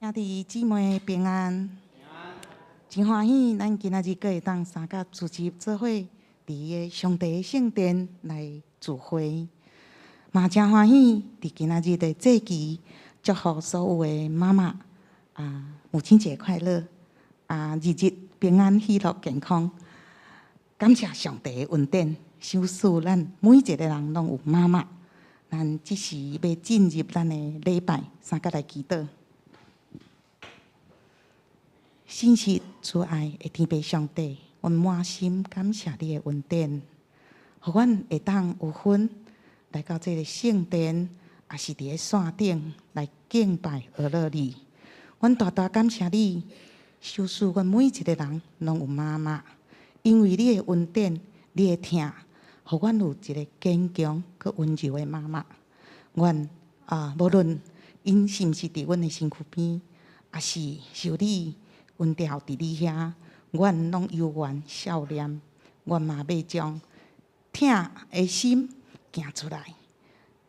兄弟姊妹平安，真歡喜，咱今仔日閣會當三甲聚集做伙，佇个上帝的聖殿來聚會，嘛真歡喜，佇今仔日的節期，祝福所有的媽媽啊，母親節快樂啊，日日平安、喜樂、健康。感謝上帝的恩典，賞賜咱每一個人攏有媽媽。咱這時欲進入咱的禮拜，三甲來祈禱。信實慈愛的天父上帝，阮滿心感謝你的恩典，予阮會當有份來到這个聖殿，抑是佇咧線頂來敬拜阿樂你。阮大大感謝你，賞賜阮每一個人攏有媽媽，因為你的恩典，你的疼，予阮有一个堅強閣溫柔的媽媽。阮啊，無論𪜶是毋是佇阮的身軀邊，抑是受你恩召佇你遐，阮攏猶原數念，阮嘛欲將疼的心行出來，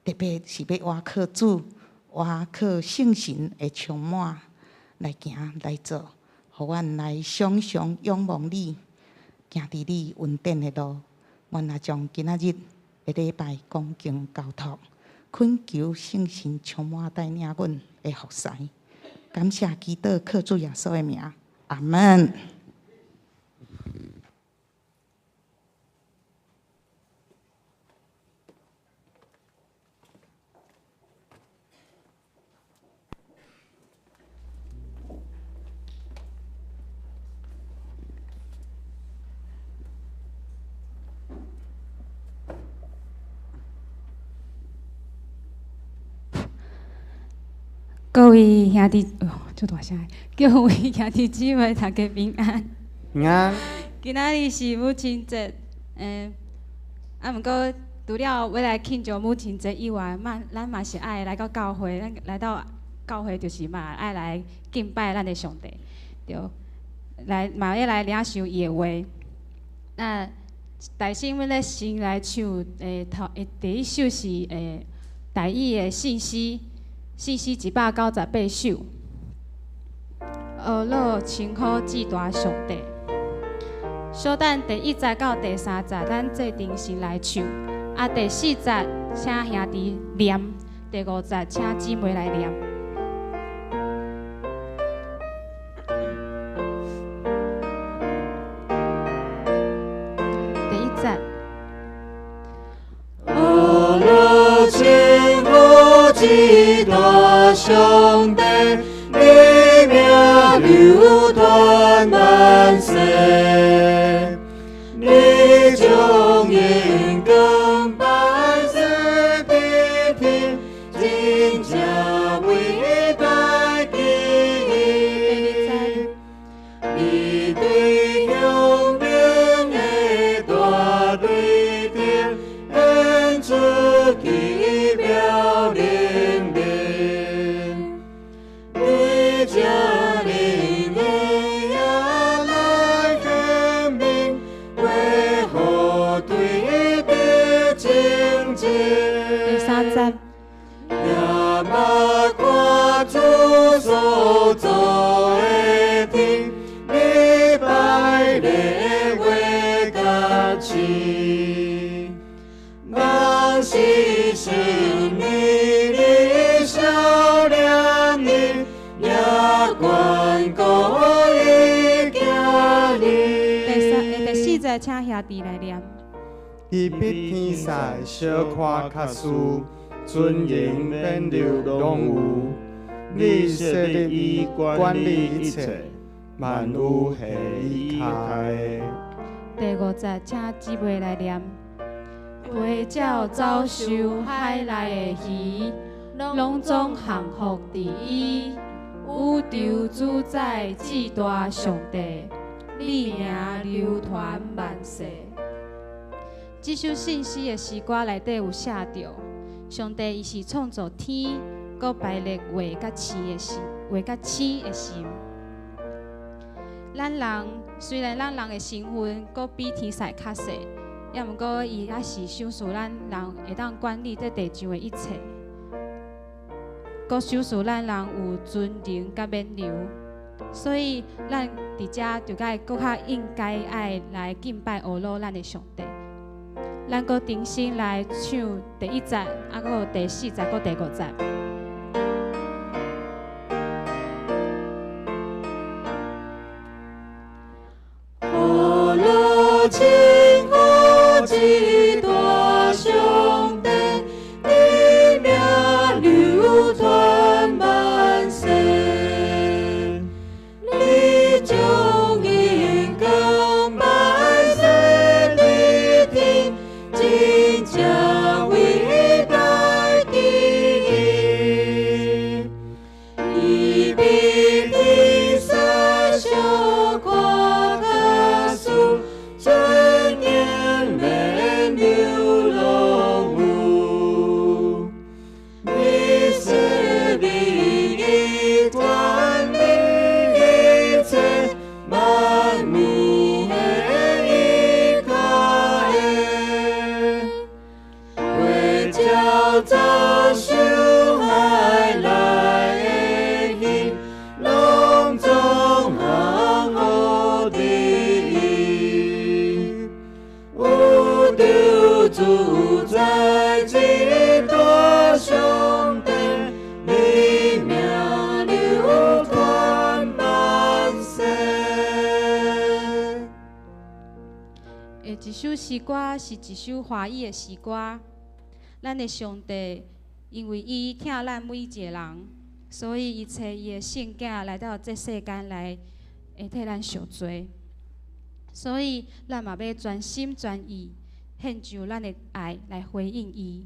特別是欲倚靠主，倚靠聖神的充滿來行來做，予阮來常常仰望你，行佇你恩典的路。阮也將今仔日的禮拜恭敬交託，懇求聖神充滿帶領阮的服侍。感謝祈禱，靠主耶穌的名，阿門。各位兄弟，哦，足大聲！各位兄弟姊妹，大家平安。平安。今仔日是母親節，啊，毋過除了欲來慶祝母親節以外，嘛，咱嘛是愛來到教會，咱來到教會就是嘛愛來敬拜咱的上帝，對，來嘛欲來領受伊的話。那大聲欲咧先來唱，頭，第一首是台語的聖詩。聖詩198首，阿樂稱呼至大上帝。小等第一節到第三節，咱做陣先來唱。啊，第四節請兄弟念，第五節請姊妹來念。第一節。阿樂稱呼至大上帝，你名流傳萬世，你將榮光擺設佇天，真正偉大奇異。你對雄明的大雷霆，演出奇妙能力。你將恁的夜來顯明，為何對的情節？第三節。也目看主所造的天，禮拜禮月佮星，人是神你的少年人，也懸孤伊行第三、第四哩。節，請兄弟來念。伊比天使小可較輸，尊榮冕旒攏有。你設立伊管理一切，萬有繫伊跤下。第五節，請姊妹來念。飛鳥走獸海內的魚，攏總降服佇伊。宇宙主宰至大上帝，你名流傳萬世。這首聖詩的詩歌內底有寫著，上帝伊是創造天，閣排列月佮星的神，月佮星的神。咱人雖然咱人的身份閣比天使較細，也毋過伊猶是賞賜咱人會當管理這地上的一切。閣賞賜咱人有尊榮佮勉留，所以咱佇遮就該閣較應該愛來敬拜阿魯咱的上帝。咱閣重新來唱第一節，啊，閣有第四節，閣第五節。阿魯真好，至大上帝，你名流傳萬世，你將榮光擺設佇天，真正偉大之意，伊比天使小看較輸，尊嚴勉留攏有。你設立伊管理一切，萬物的依靠的，為照遭受害來的魚，攏總降予佇伊。有著主宰至大上帝，你名流傳萬世。下一首詩歌是一首華語的詩歌。咱的上帝因為伊疼咱每一個人，所以伊差伊的聖囝來到這世間來，會替咱贖罪。所以咱嘛欲全心全意獻上咱的愛來回應伊。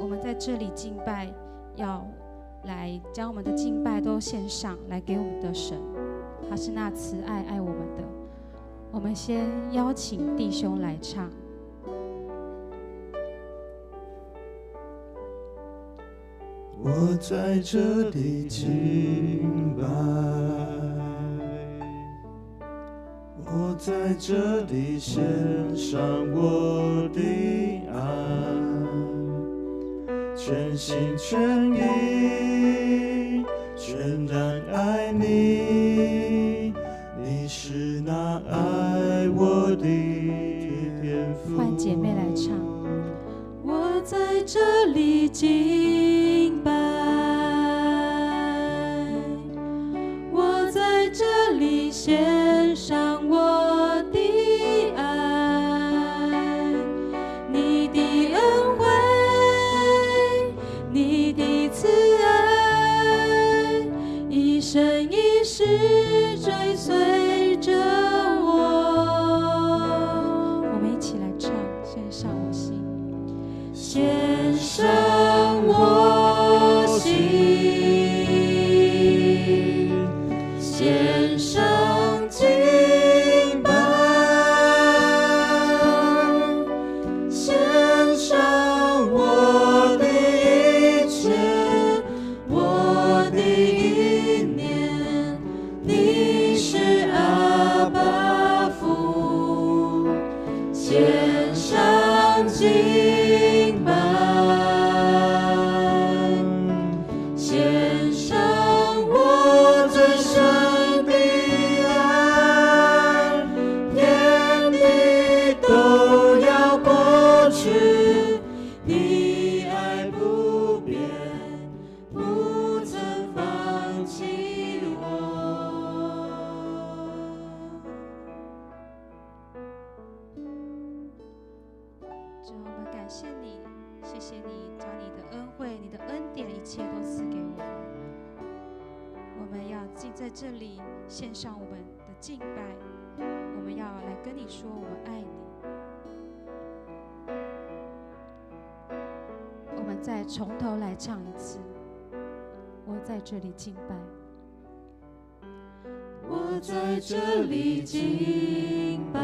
我們在這裡敬拜，要來將我們的敬拜都獻上來給我們的神，他是那慈愛愛我們的。我們先邀請弟兄來唱。我在這裡敬拜，我在這裡獻上我的愛，全心全意，全然愛你，你是那愛我的天父。換姐妹來唱。我在這裡敬拜，我在這裡獻上我的愛，你的恩惠，你的慈愛，一生一世追隨著我。我們一起來唱，獻上我心。獻上我心，獻上敬拜，獻上我的一切，我的意念，你是阿爸父，獻上敬拜，獻上我最深的愛，天地都要過去，你愛不變，不曾放棄我。主，我們感謝你，謝謝你將你的恩惠、你的恩典，一切都賜給我們。我們要進在這裡獻上我們的敬拜，我們要來跟你說我們愛你。我們再從頭來唱一次。我在這裡敬拜，我在這裡敬拜，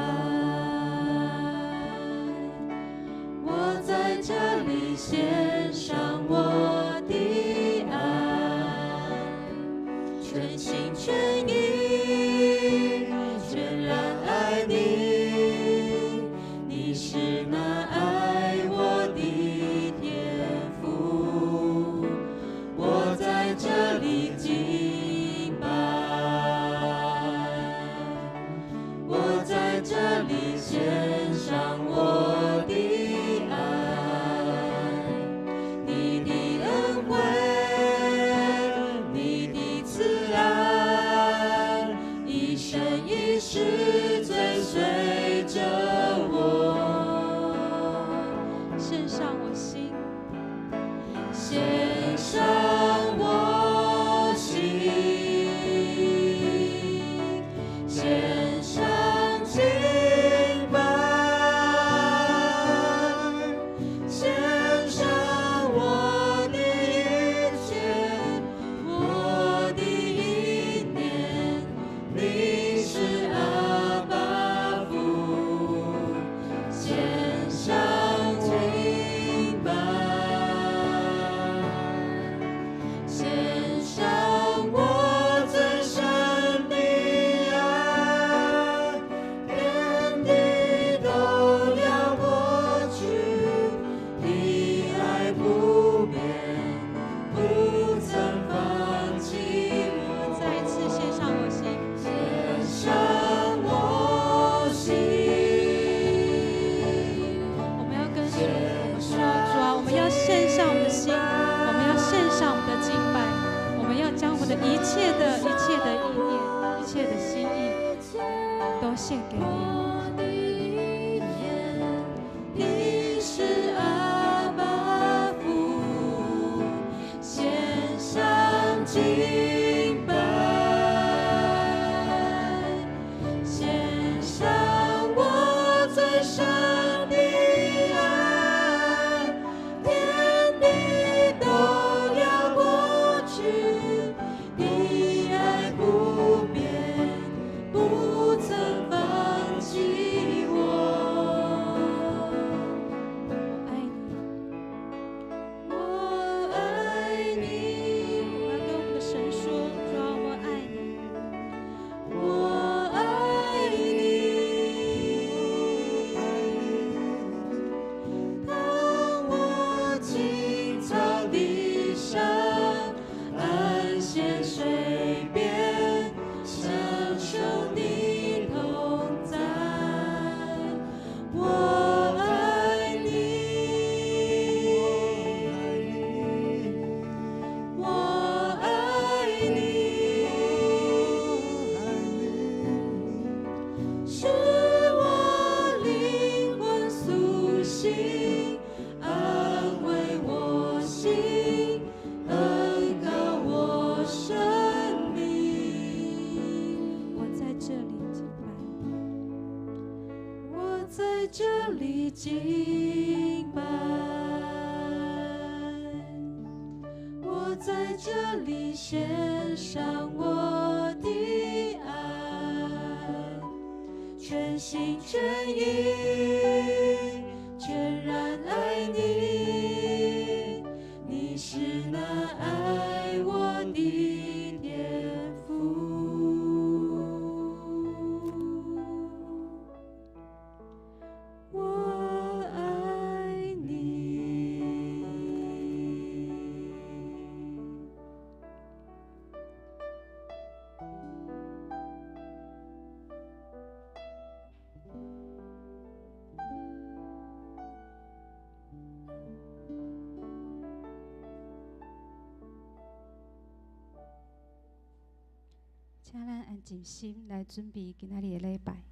我在這裡獻上我的愛，全心全意，聖殿。我的眼，你是阿爸父，獻上敬拜，獻上我最深的愛，天地都要過去，你愛不變，不曾放棄我。我愛你，我愛你，我要跟我們的神說，主啊，我愛你，我愛你。當我青草地上安歇水邊，享受你同在。我愛你，我愛你，使我靈魂甦醒，安慰我心，恩膏我生命。我在這裡敬拜。我在這裡敬拜，我在這裡獻上我的愛，全心全意，全然愛你，你是那愛我的天父。我愛你。請咱安靜心來準備今仔日的禮拜。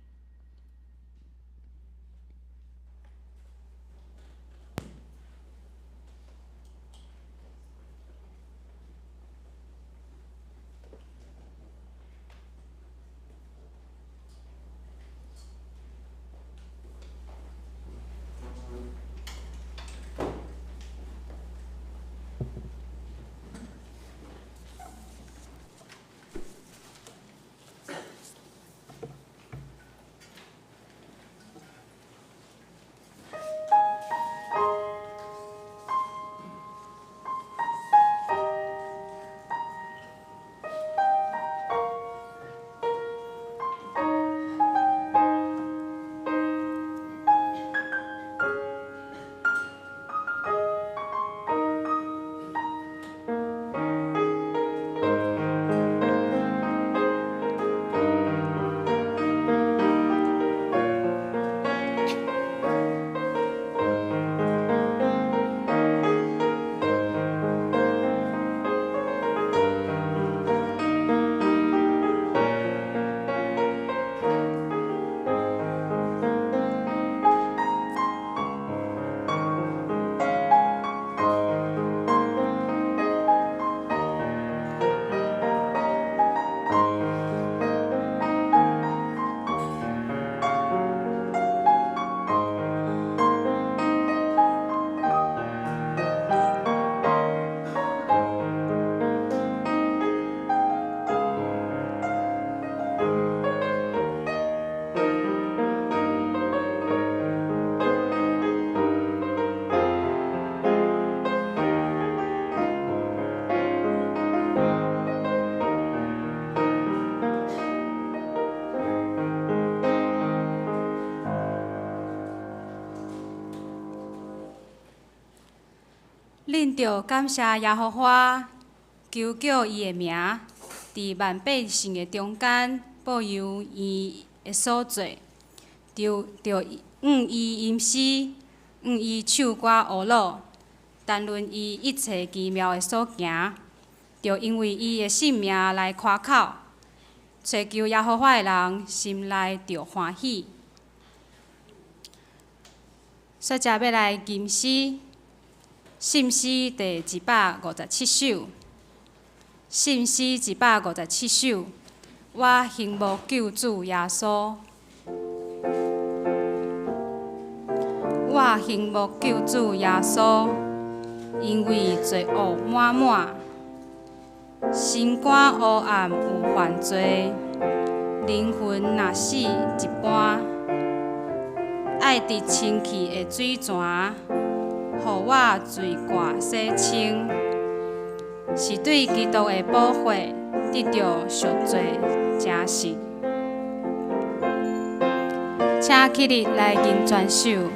恁著感謝耶和華，求叫伊的名，佇萬百姓的中間報揚伊的所做，著著向伊吟詩，向伊唱歌呵咾，談論伊一切奇妙的所行，著因為伊的性命來誇口，揣求耶和華的人，心內著歡喜。煞才欲來吟詩，信詩第157首。信詩157首，我仰慕救主耶穌。我仰慕救主耶穌，因為罪惡滿滿，心肝烏暗有犯罪，靈魂若死一般，愛佇清氣的水泉，予我罪過洗清，是對基督的寶血得著贖罪證實。請起立來認全守。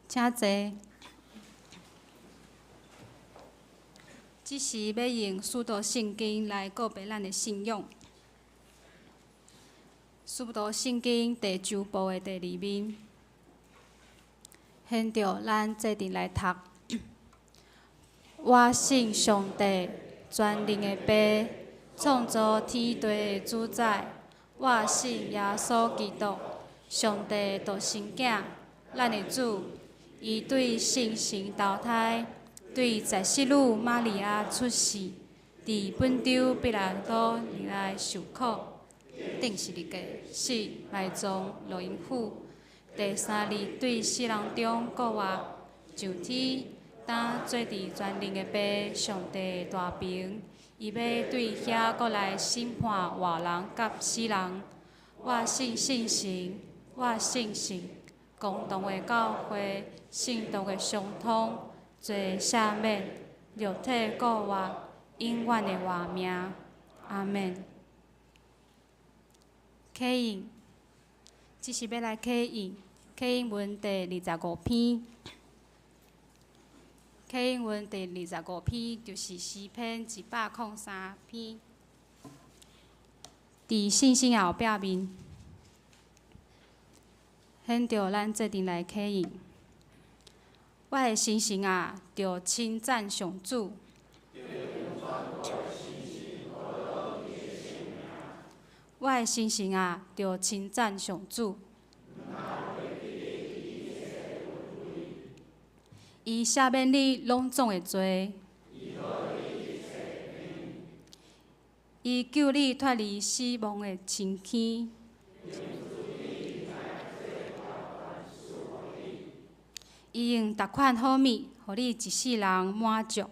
請坐。這時欲用使徒聖經來告白咱的信仰。使徒聖經第九部的第二面，現著咱做陣來讀。我信上帝，全能的父，創造天地的主宰。我信耶穌基督，上帝獨生囝，咱的主。伊對聖神投胎，對在聖女瑪利亞出世，佇本丟彼拉多年來受苦，釘十字架，死，埋葬，落陰府。第三日對死人中復活，上天，當坐佇全能的父上帝大爿，伊欲對遐閣來審判活人佮死人。我信聖神，我信聖公同的教會，聖徒的相通，罪赦免，肉體復活，永遠的活命。阿們。啟應，這是欲來啟應，啟應文第25篇。啟應文第25篇，就是詩篇103篇。佇信心後壁面，現著咱做陣來啟應。我的心神啊，著稱讚上主。我的心神啊，著稱讚上主。伊赦免你攏總的罪。伊救你脫離死亡的深坑。伊用逐款好物，予你一世人滿足。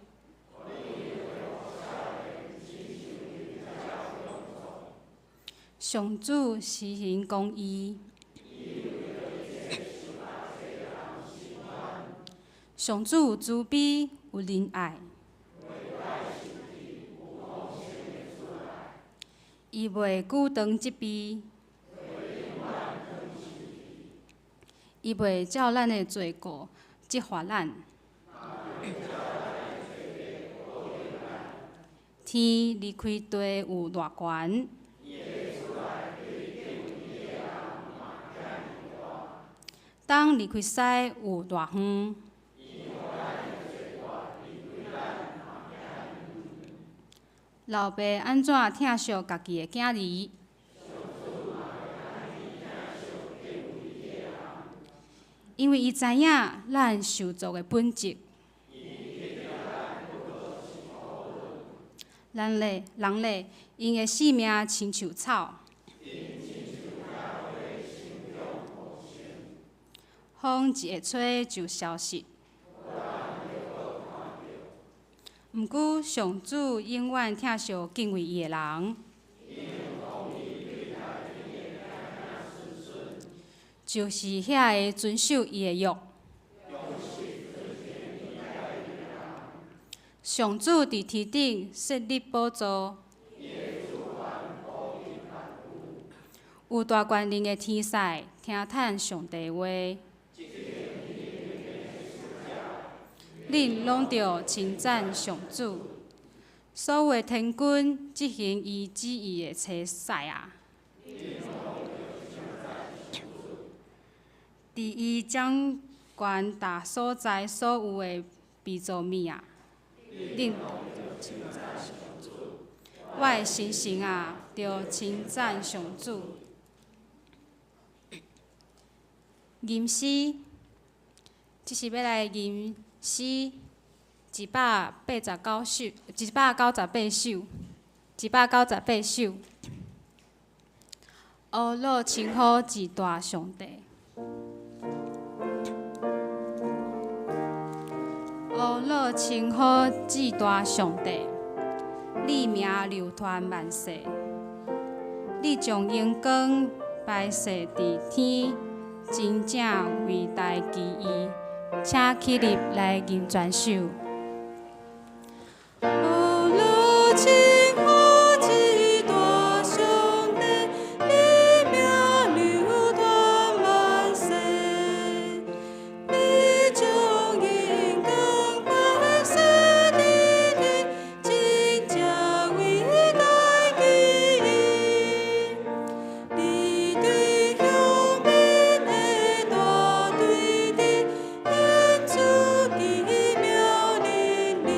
上主施行公義。上主有慈悲，有仁愛。伊袂久長責備，伊袂照咱的罪過責罰咱。天離開地有偌懸？東離開西有偌遠？老爸按怎疼惜家己的囝兒？因為伊知影咱受造的本質。人咧，人咧，𪜶的性命親像草。風一下吹就消失。毋過上主永遠疼惜敬畏伊的人，就是遐個遵守伊的約。上主佇天頂設立寶座，有大權能的天使聽趁上帝話。恁攏著稱讚上主，所有的天軍執行伊旨意的差使啊！佇伊掌權大所在所有的被造物啊！恁我的心神啊，著稱讚上主。吟詩，這是欲來吟詩189首，198首，198首。阿樂稱呼至大上帝。阿樂稱呼至大上帝，你名流傳萬世，你將榮光擺設佇天，真正偉大奇異。請起立來吟全首。阿樂稱呼至大上帝，你名流傳萬世，你將榮光擺設佇天，真正偉大奇異。你對鄉民的大對敵，顯出奇妙能力。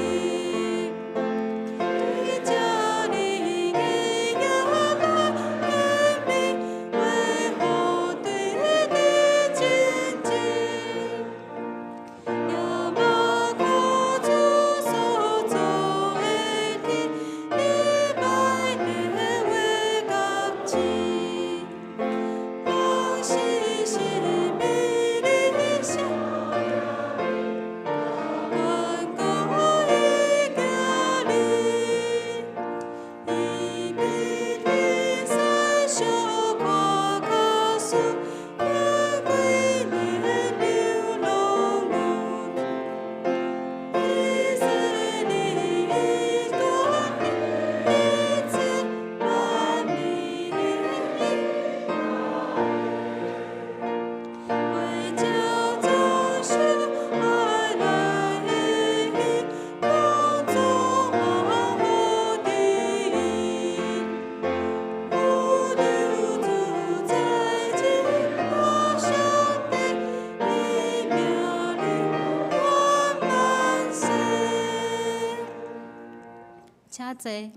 坐。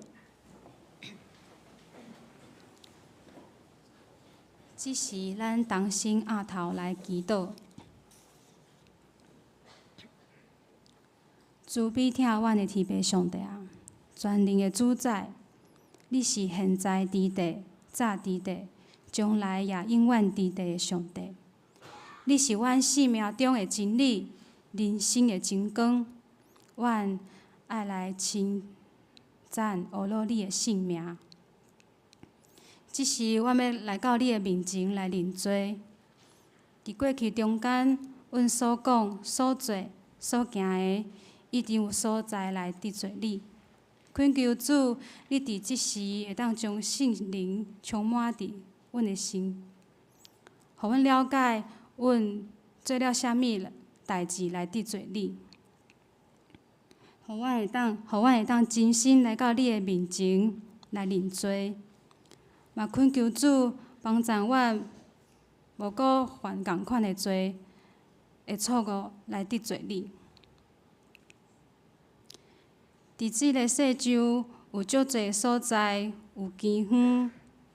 這時，咱同心徼頭來祈禱。慈悲疼阮的天父上帝啊，全能的主宰，你是現在佇地、早佇地、將來也永遠佇地的上帝。你是阮生命中的真理，人生的真光。阮愛來稱讚阿羅你的聖名。這時，阮欲來到你的面前來認罪。佇過去中間，阮所講、所做、所行的，一定有所在來得罪你。懇求主，你佇這時會當將聖靈充滿佇阮的心，予阮了解阮做了啥物代誌來得罪你，予阮會當真心來到你的面前來認罪。嘛懇求主幫助阮，無閣犯仝款的罪的錯誤來得罪你。佇這个世上有足濟所在，有饑荒，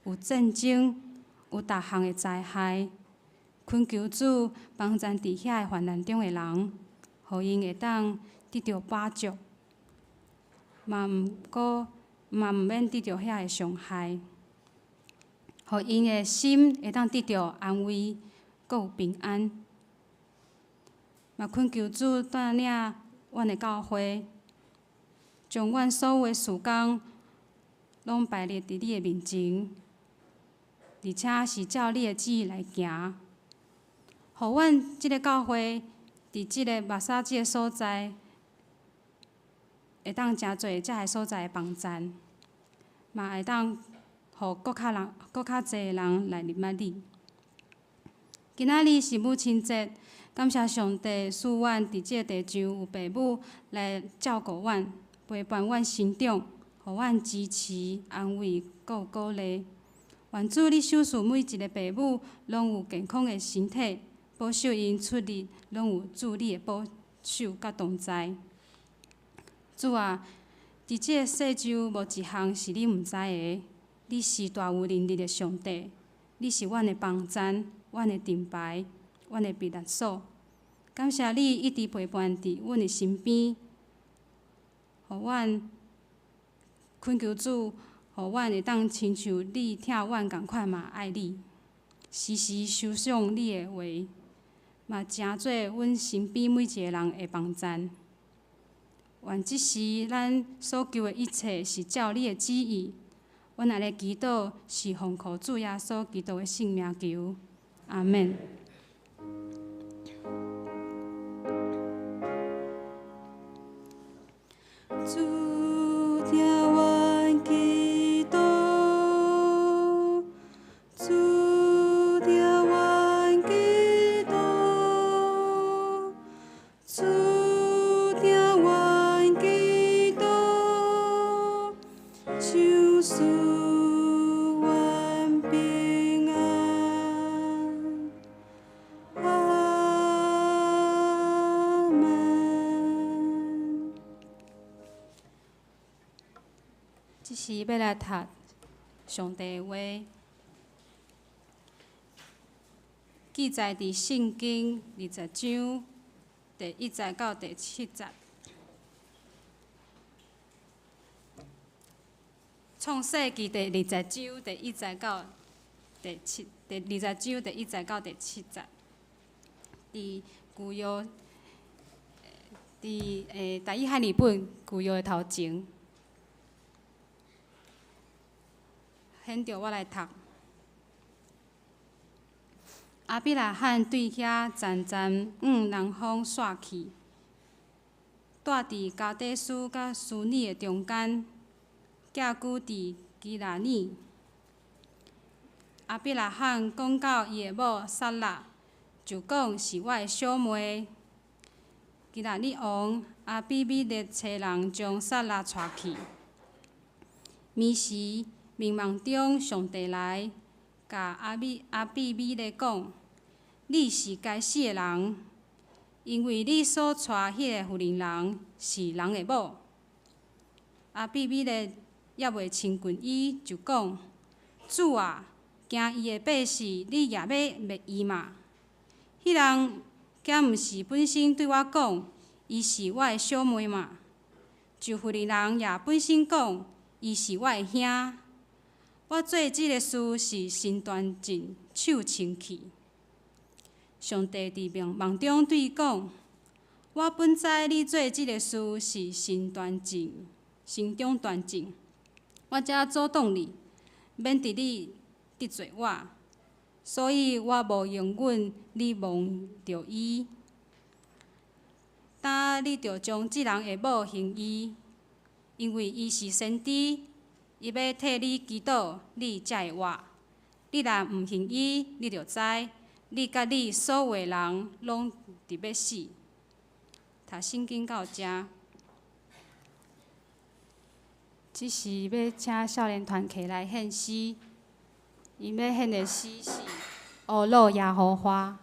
有戰爭，有逐項的災害。懇求主幫助佇遐个患難中的人，予𪜶會當得著飽足，嘛毋免得著遐个傷害，予𪜶的心會當得著安慰，閣有平安。嘛懇求主帶領阮的教會，將阮所有的事工攏擺列佇你的面前，而且是照你的旨意來行，予阮這个教會佇這个馬沙這个所在，會當誠濟遮个所在的幫贊，嘛會當予閣較濟的人來認捌你。今仔日是母親節，感謝上帝賜阮佇這个地上有爸母來照顧阮，陪伴阮成長，予阮支持、安慰，閣有鼓勵。願主你賞賜每一个爸母攏有健康的身體，保守𪜶出入攏有主你的保守佮同在。主啊，佇這个世上無一項是你毋知的，你是大有能力的上帝，你是阮的幫贊，阮的盾牌，阮的避難所。感謝你一直陪伴佇阮的身邊，予阮懇求主，予阮會當親像你疼阮仝款嘛愛你，時時思想你的話，嘛成做阮身邊每一个人的幫贊。願這時咱所求的一切是照你的旨意，阮按呢祈禱是奉靠主耶穌基督的聖名求，阿們。主聽阮祈禱，主聽阮祈禱，主聽阮祈禱，求賜阮平安。阿們。這時欲來讀上帝的話，記載佇聖經20章第一節到第七節。創世記第二十章第一節到第七，第二十章第一節到第七節。佇舊約，佇台語漢語本舊約的頭前。現著我來讀。亞伯拉罕對遐漸漸往南方徙去，住佇加底斯佮書珥的中間，寄居佇基拉耳。亞伯拉罕講到伊的某撒拉，就講是我的小妹。基拉耳王亞比米勒差人將撒拉帶去。暝時，眠夢中，上帝來，共亞比米勒講：你是該死的人，因為你所娶彼个婦人是人的某。亞比米勒猶未親近伊，就講：主啊，驚伊的百姓，你也欲滅伊嗎？彼人敢毋是本身對我講，伊是我的小妹嗎？就非利人也本身講，伊是我的兄。我做這个事是心端正，手清氣。上帝佇夢夢中對伊講：我本知你做這个事是心端正，心中端正，我才阻擋你，免得你得罪我，所以我無容忍你摸著伊。今你著將這人的某還伊，因為伊是先知，伊欲替你祈禱，你才會活。你若毋還伊，你就知，你佮你所有的人攏得欲死。讀聖經到遮，這時欲請少年團契來獻詩，𪜶欲獻的詩是《呵咾耶和華》。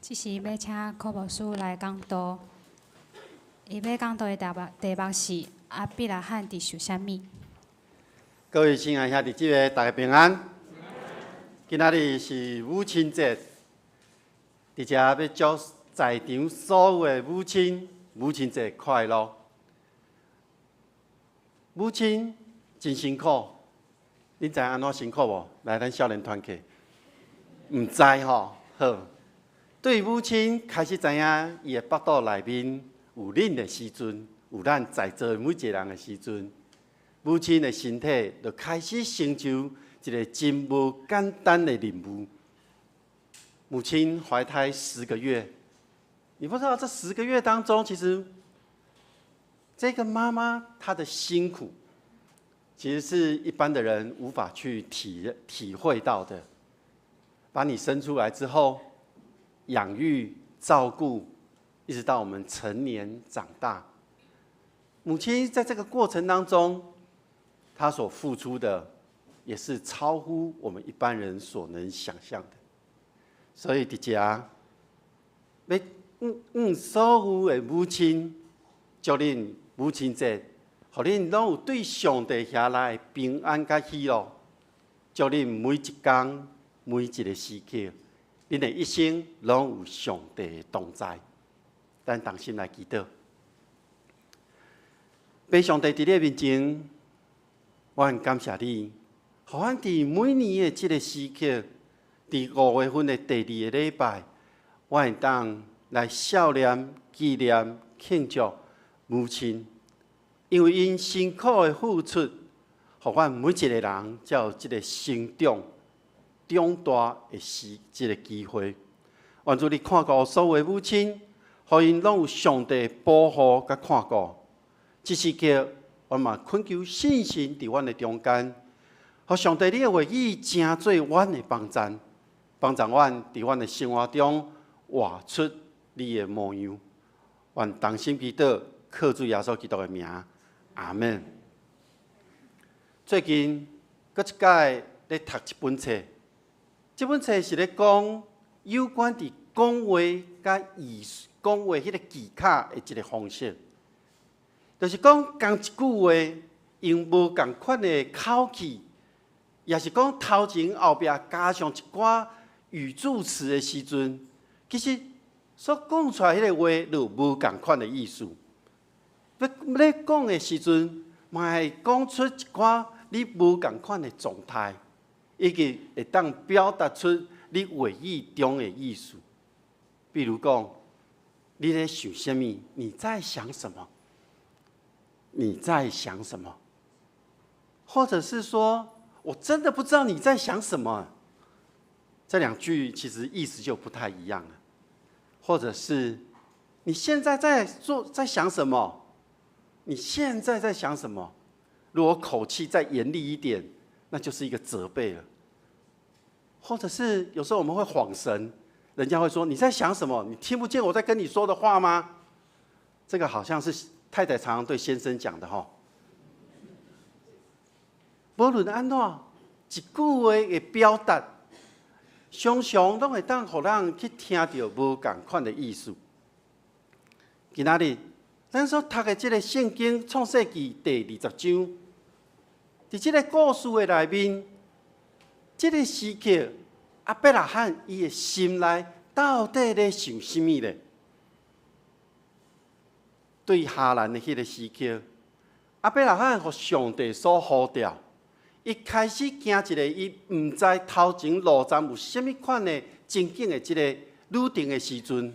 這時欲請柯牧師來講道，伊欲講道的題目是亞伯拉罕佇想啥物？各位親愛兄弟姊妹，大家平安。今仔日是母親節，佇遮欲祝在場所有的母親母親節快樂。母親真辛苦，恁知影按怎辛苦無？來，咱少年團契，毋知吼，好。對母親開始知影，伊的腹肚內面有恁的時陣，有咱在座的每一個人的時陣，母親的身體就開始成就一個真無簡單的任務。母親懷胎十個月，你不知道這十個月當中，其實這個媽媽她的辛苦，其實是一般的人無法去體會到的。把你生出來之後，養育、照顧，一直到我們成年長大，母親在這個過程當中，她所付出的，也是超乎我們一般人所能想象的。所以，佇遮欲向所有的母親，祝恁母親節，予恁攏有對上帝遐來的平安佮喜樂。祝恁每一工、每一个時刻，恁的一生攏有上帝的同在。咱同心來祈禱，父上帝佇你的面前，我很感謝你，予阮佇每年的這个時刻，佇5月份的第二个禮拜，我會當來數念、紀念、慶祝母親，因為𪜶辛苦的付出，予阮每一个人才有這个成長、長大的時這个機會。願主你看顧所有的母親，予𪜶攏有上帝保護佮看顧。這時刻，我嘛懇求聖神佇阮的中間，予上帝你的話語成做阮的幫贊，幫助阮佇阮的生活中活出你的模樣。願同心祈禱，靠主耶穌基督的名，阿門。最近，閣一擺咧讀一本冊，這本冊是咧講有關佇講話佮藝術、講話彼个技巧的一个方式，就是講仝一句話，用無仝款的口氣，抑是講頭前後壁加上一寡語助詞的時陣，其實所講出來彼个話就有無仝款的意思。欲講的時陣，嘛會講出一寡你無仝款的狀態，以及會當表達出你話語中的意思。比如講，你咧想啥物？你在想什麼？你在想什麼？或者是說，我真的不知道你在想什麼。這兩句其實意思就不太一樣了。或者是，你現在在做，在想什麼？你現在在想什麼？如果口氣再嚴厲一點，那就是一個責備了。或者是有時候我們會晃神，人家會說，你在想什麼？你聽不見我在跟你說的話嗎？這個好像是太太常常對先生講的吼。無論按怎，一句話的表達，常常攏會當予人去聽著無仝款的意思。今仔日，咱所讀的這个聖經創世記第20章，佇這个故事的內面，這个時刻，亞伯拉罕伊的心內到底咧想啥物咧？對哈蘭的彼个時刻，亞伯拉罕予上帝所呼召，伊開始行一个伊毋知頭前路站有啥物款的情景的這个旅程的時陣，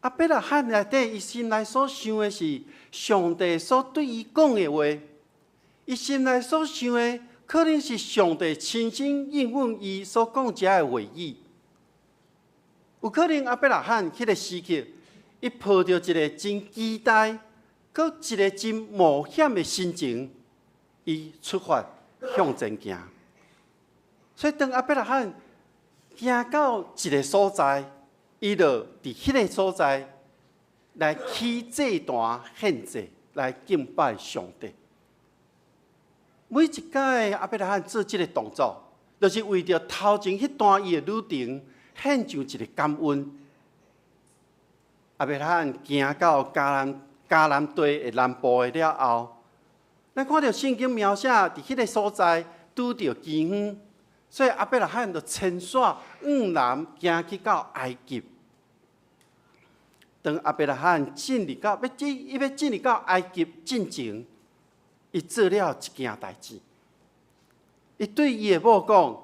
亞伯拉罕內底伊心內所想的是上帝所對伊講的話，伊心內所想的可能是上帝親身應允伊所講這的話語，有可能亞伯拉罕彼个時刻，伊抱著一个真期待，閣一个真冒險的心情，伊出發向前行。所以當亞伯拉罕行到一个所在，伊就佇彼个所在來起祭壇獻祭，來敬拜上帝。每一擺亞伯拉罕做這个動作，就是為著頭前彼段伊的旅程獻上一个感恩。亞伯拉罕行到迦南地的南部的了後，咱看著聖經描寫佇彼个所在拄著饑荒，所以亞伯拉罕就遷徙往南行去到埃及。當亞伯拉罕進入到欲進，伊欲進入到埃及進前，伊做了一件代誌。伊對伊的某講：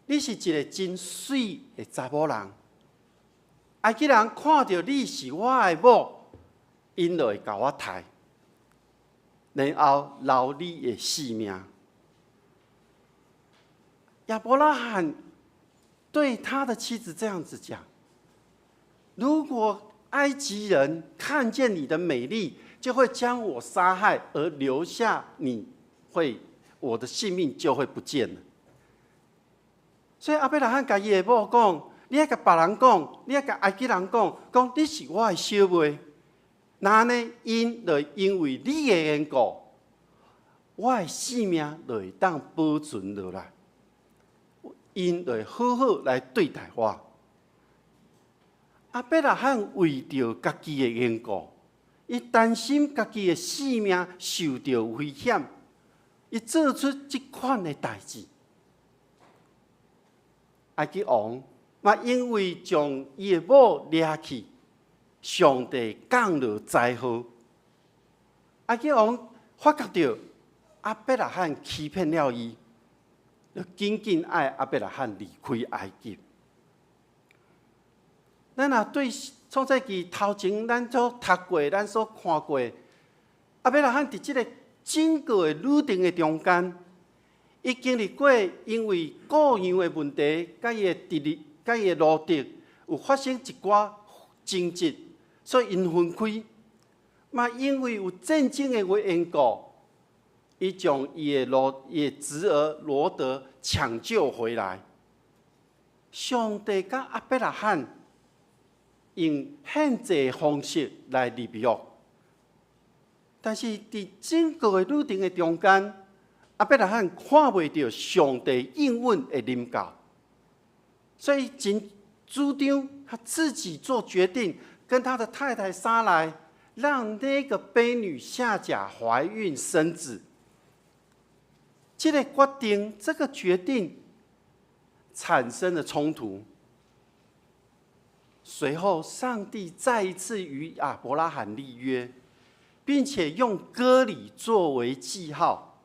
你是一个真媠的查某人。埃及人看著你是我的某，𪜶就會共我刣，然後留你的性命。亞伯拉罕對對他的妻子這樣子講：如果埃及人看見你的美麗，就會將我殺害，而留下你會，我的性命就會不見了。所以亞伯拉罕共伊的某講：你愛共別人講，你愛共埃及人講，講你是我的小妹。那呢，𪜶就因為你的緣故，我的性命就會當保存落來。𪜶就會好好來對待我。亞伯拉罕為著家己的緣故，伊擔心家己的性命受著危險，伊做出這款的代誌。埃及王嘛，因為將伊的某掠去，上帝降落災禍。埃及王發覺著亞伯拉罕欺騙了伊，就緊緊愛亞伯拉罕離開埃及。咱若對創世記頭前咱所讀過、咱所看過，亞伯拉罕佇這个整個的旅程的中間，伊經歷過因為雇傭的問題，佮伊的侄兒、佮伊的羅得有發生一寡爭執，所以𪜶分開。嘛，因為有戰爭的緣故，伊將伊的侄兒羅得搶救回來。上帝佮亞伯拉罕用獻祭方式來立約，但是佇整個的旅程的中間，亞伯拉罕看袂著上帝應允的臨到，所以真主張他自己做決定，跟他的太太撒萊，讓那個婢女夏甲懷孕生子。這个決定，這個決定產生了衝突。隨後，上帝再一次與亞伯拉罕立約，並且用割禮作為記號，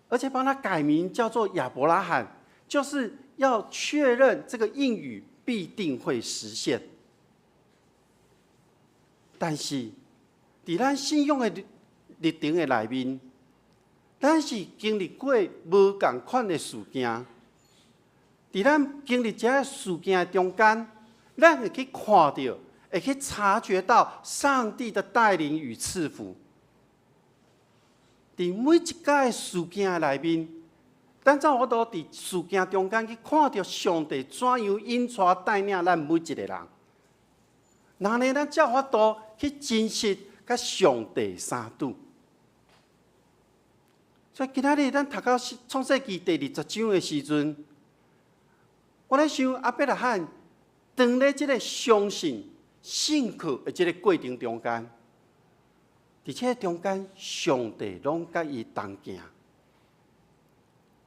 而且幫他改名叫做亞伯拉罕，就是要確認這個應許必定會實現。但是，佇咱信仰的歷程的內面，咱是經歷過無仝款的事件。佇咱經歷這个事件的中間，咱會去看著，會去察覺到上帝的帶領與賜福。佇每一個事件的內面，咱才有法度佇事件中間去看著上帝怎樣引帶帶領咱每一個人。那呢，咱才有法度去珍惜佮上帝相拄。所以今仔日咱讀到創世記第二十章的時陣，我咧想亞伯拉罕當咧這个相信、信靠的這个過程中間，佇這个中間，上帝攏佮伊同行。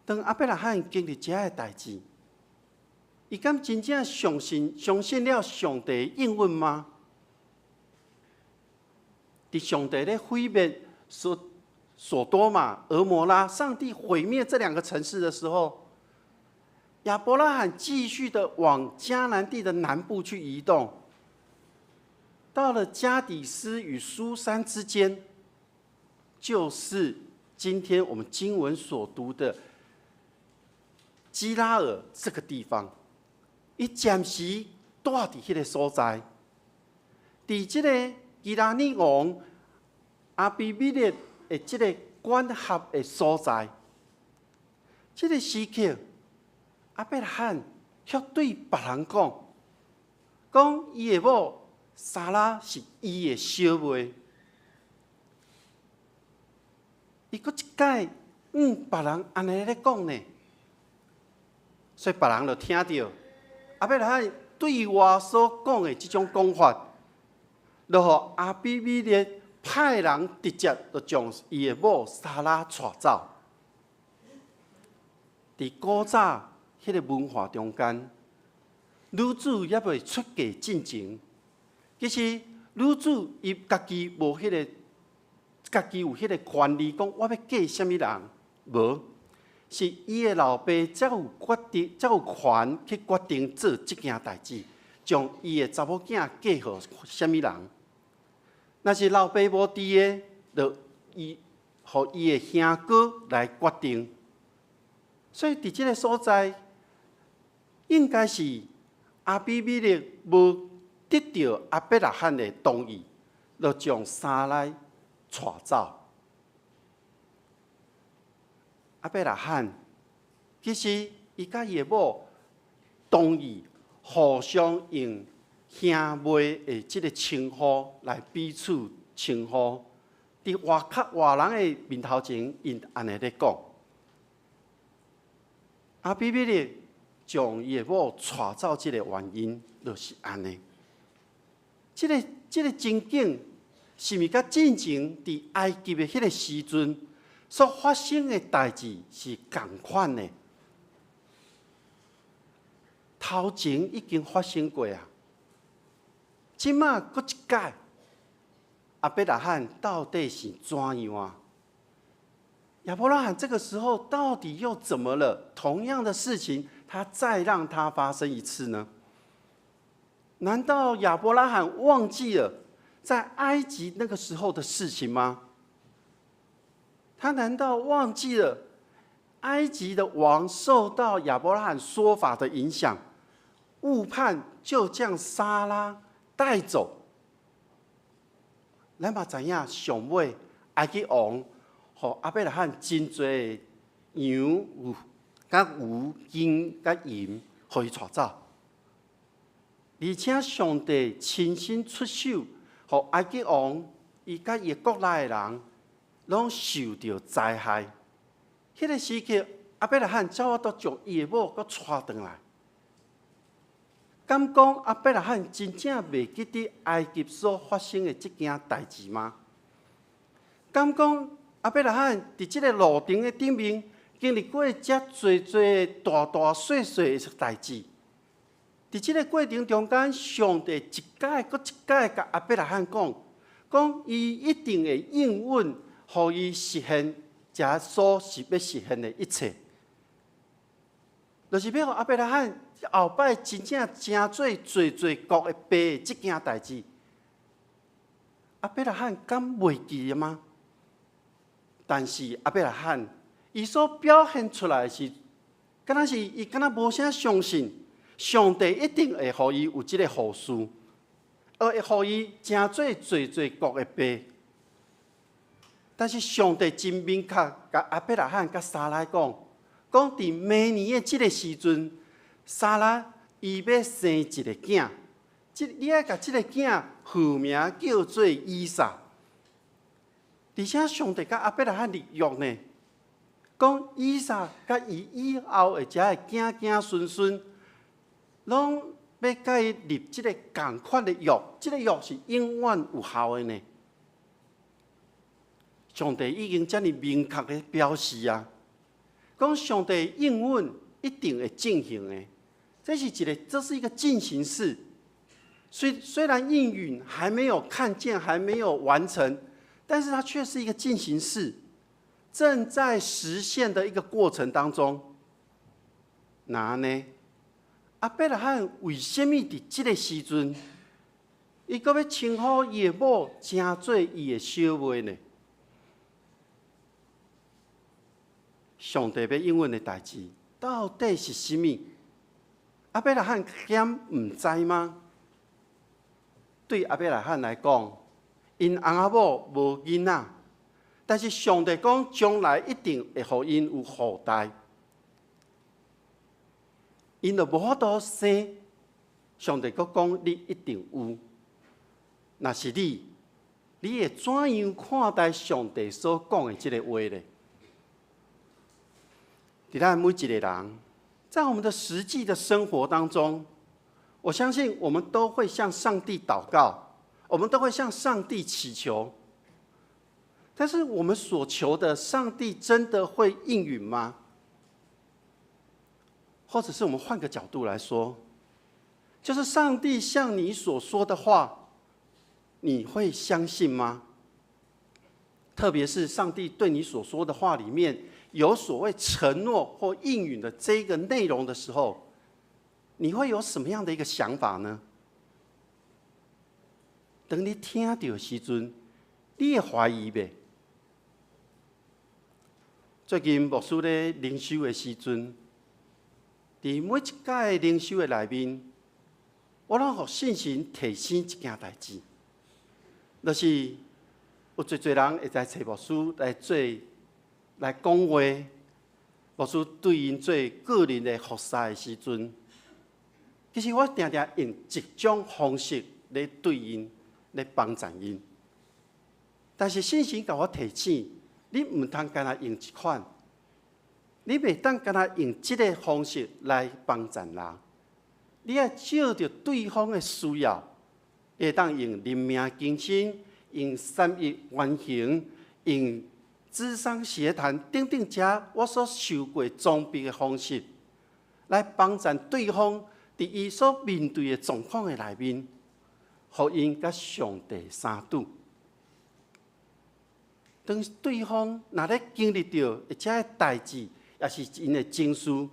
當亞伯拉罕經歷這个代誌，伊敢真正相信了上帝應允嗎？佇上帝咧毀滅所多瑪、蛾摩拉，上帝毀滅這兩個城市的時候，亞伯拉罕繼續的往迦南地的南部去移動，到了加底斯與書珊之間，就是今天我們經文所讀的基拉耳這個地方。伊暫時蹛佇彼个所在，佇這个基拉耳王亞比米勒的這个管轄的所在，這个時刻，亞伯拉罕卻對別人講，講伊的某撒拉是伊的小妹。伊閣一擺向別人按呢咧講呢，所以別人就聽著亞伯拉罕對外所講的這種講法，就予亞比米勒派人直接就將伊的某撒拉帶走。佇古早彼个文化中間，女子猶未出嫁進前，其實女子伊家己無彼个，家己有彼个權利，講我欲嫁啥物人，無，是伊的老爸才有決定，才有權去決定做這件代誌，將伊的查某囝嫁予啥物人。若是老爸無佇的，就伊予伊的兄哥來決定。所以佇這个所在，應該是亞比米勒無得著亞伯拉罕的同意，就將撒拉帶走。亞伯拉罕其實伊佮伊的某同意互相用兄妹的這个稱呼來彼此稱呼。佇外較外人的面頭前，𪜶按呢咧講。亞比米勒將伊的某帶走，這个原因就是按呢。這个情景是毋是佮進前佇埃及的彼个時陣所發生的代誌是仝款的？頭前已經發生過啊，這馬閣一擺，亞伯拉罕到底是怎樣啊？亞伯拉罕這個時候到底又怎麼了？同樣的事情，他再讓他發生一次呢？難道亞伯拉罕忘記了在埃及那個時候的事情嗎？他難道忘記了埃及的王受到亞伯拉罕說法的影響，誤判就將撒拉帶走？咱嘛知影上尾埃及王予亞伯拉罕真濟羊、有佮牛、金佮銀，予伊帶走。而且上帝親身出手，予埃及王伊佮伊國內的人，攏受著災害。彼个時刻，亞伯拉罕才有法度將伊的某閣帶轉來。敢講亞伯拉罕真正袂記得埃及所發生的這件代誌嗎？敢講亞伯拉罕佇這个路程的頂面經歷過遮濟濟大大細細的代誌，佇這个過程中間，上帝一擺閣一擺共亞伯拉罕講，講伊一定會應允，予伊實現遮所是欲實現的一切，就是欲予亞伯拉罕後擺真正成做濟濟國的爸的這件代誌，亞伯拉罕敢袂記得嗎？但是亞伯拉罕伊所表現出來的是，敢若是伊敢若無啥相信上帝一定會予伊有這个後嗣，而會予伊成做濟濟國的爸。但是上帝真明確，共亞伯拉罕佮撒拉講，講佇明年的這个時陣，撒拉伊欲生一个囝，這你愛共這个囝號名叫做以撒。而且上帝佮亞伯拉罕立約呢，講以撒佮伊以後的遮个囝囝孫孫，攏欲佮伊立這个仝款的約，這个約是永遠有效的呢。上帝已經遮爾明確的表示啊，講上帝應允一定會進行的，這是一個進行式。雖然應允還沒有看見，還沒有完成，但是它卻是一個進行式，正在實現的一個過程當中。那呢，亞伯拉罕為啥物佇這个時陣，伊閣欲稱呼伊的某成做伊的小妹呢？上帝欲應允的代誌到底是啥物？亞伯拉罕敢毋知嗎？對亞伯拉罕來講，𪜶翁仔某無囡仔，但是上帝講將來一定會予𪜶有後代，𪜶就無法度生。上帝閣講你一定有。若是你，你會怎樣看待上帝所講的這个話呢？佇咱每一个人，在我們的實際的生活當中，我相信我們都會向上帝禱告，我們都會向上帝祈求。但是我們所求的，上帝真的會應允嗎？或者是我們換個角度來說，就是上帝向你所說的話，你會相信嗎？特別是上帝對你所說的話裡面有所謂承諾或應允的這個內容的時候，你會有什麼樣的一個想法呢？當你聽著的時陣，你會懷疑袂？最近牧師咧靈修的時陣，佇每一擺靈修的內面，我攏予聖神提醒一件代誌，就是有濟濟人會來揣牧師來做來講話，牧師對𪜶做個人的服侍的時陣，其實我定定用一種方式咧對𪜶，咧幫贊𪜶。但是聖神共我提醒，你毋通干焦用一款，你袂當干焦用這个方式來幫贊人，你愛照著對方的需要，會當用靈命更新，用三一原型，用諮商協談等等遮我所受過裝備的方式，來幫贊對方佇伊所面對的狀況的內面，予𪜶佮上帝相拄。當對方若咧經歷著這个代誌，抑是𪜶的情緒，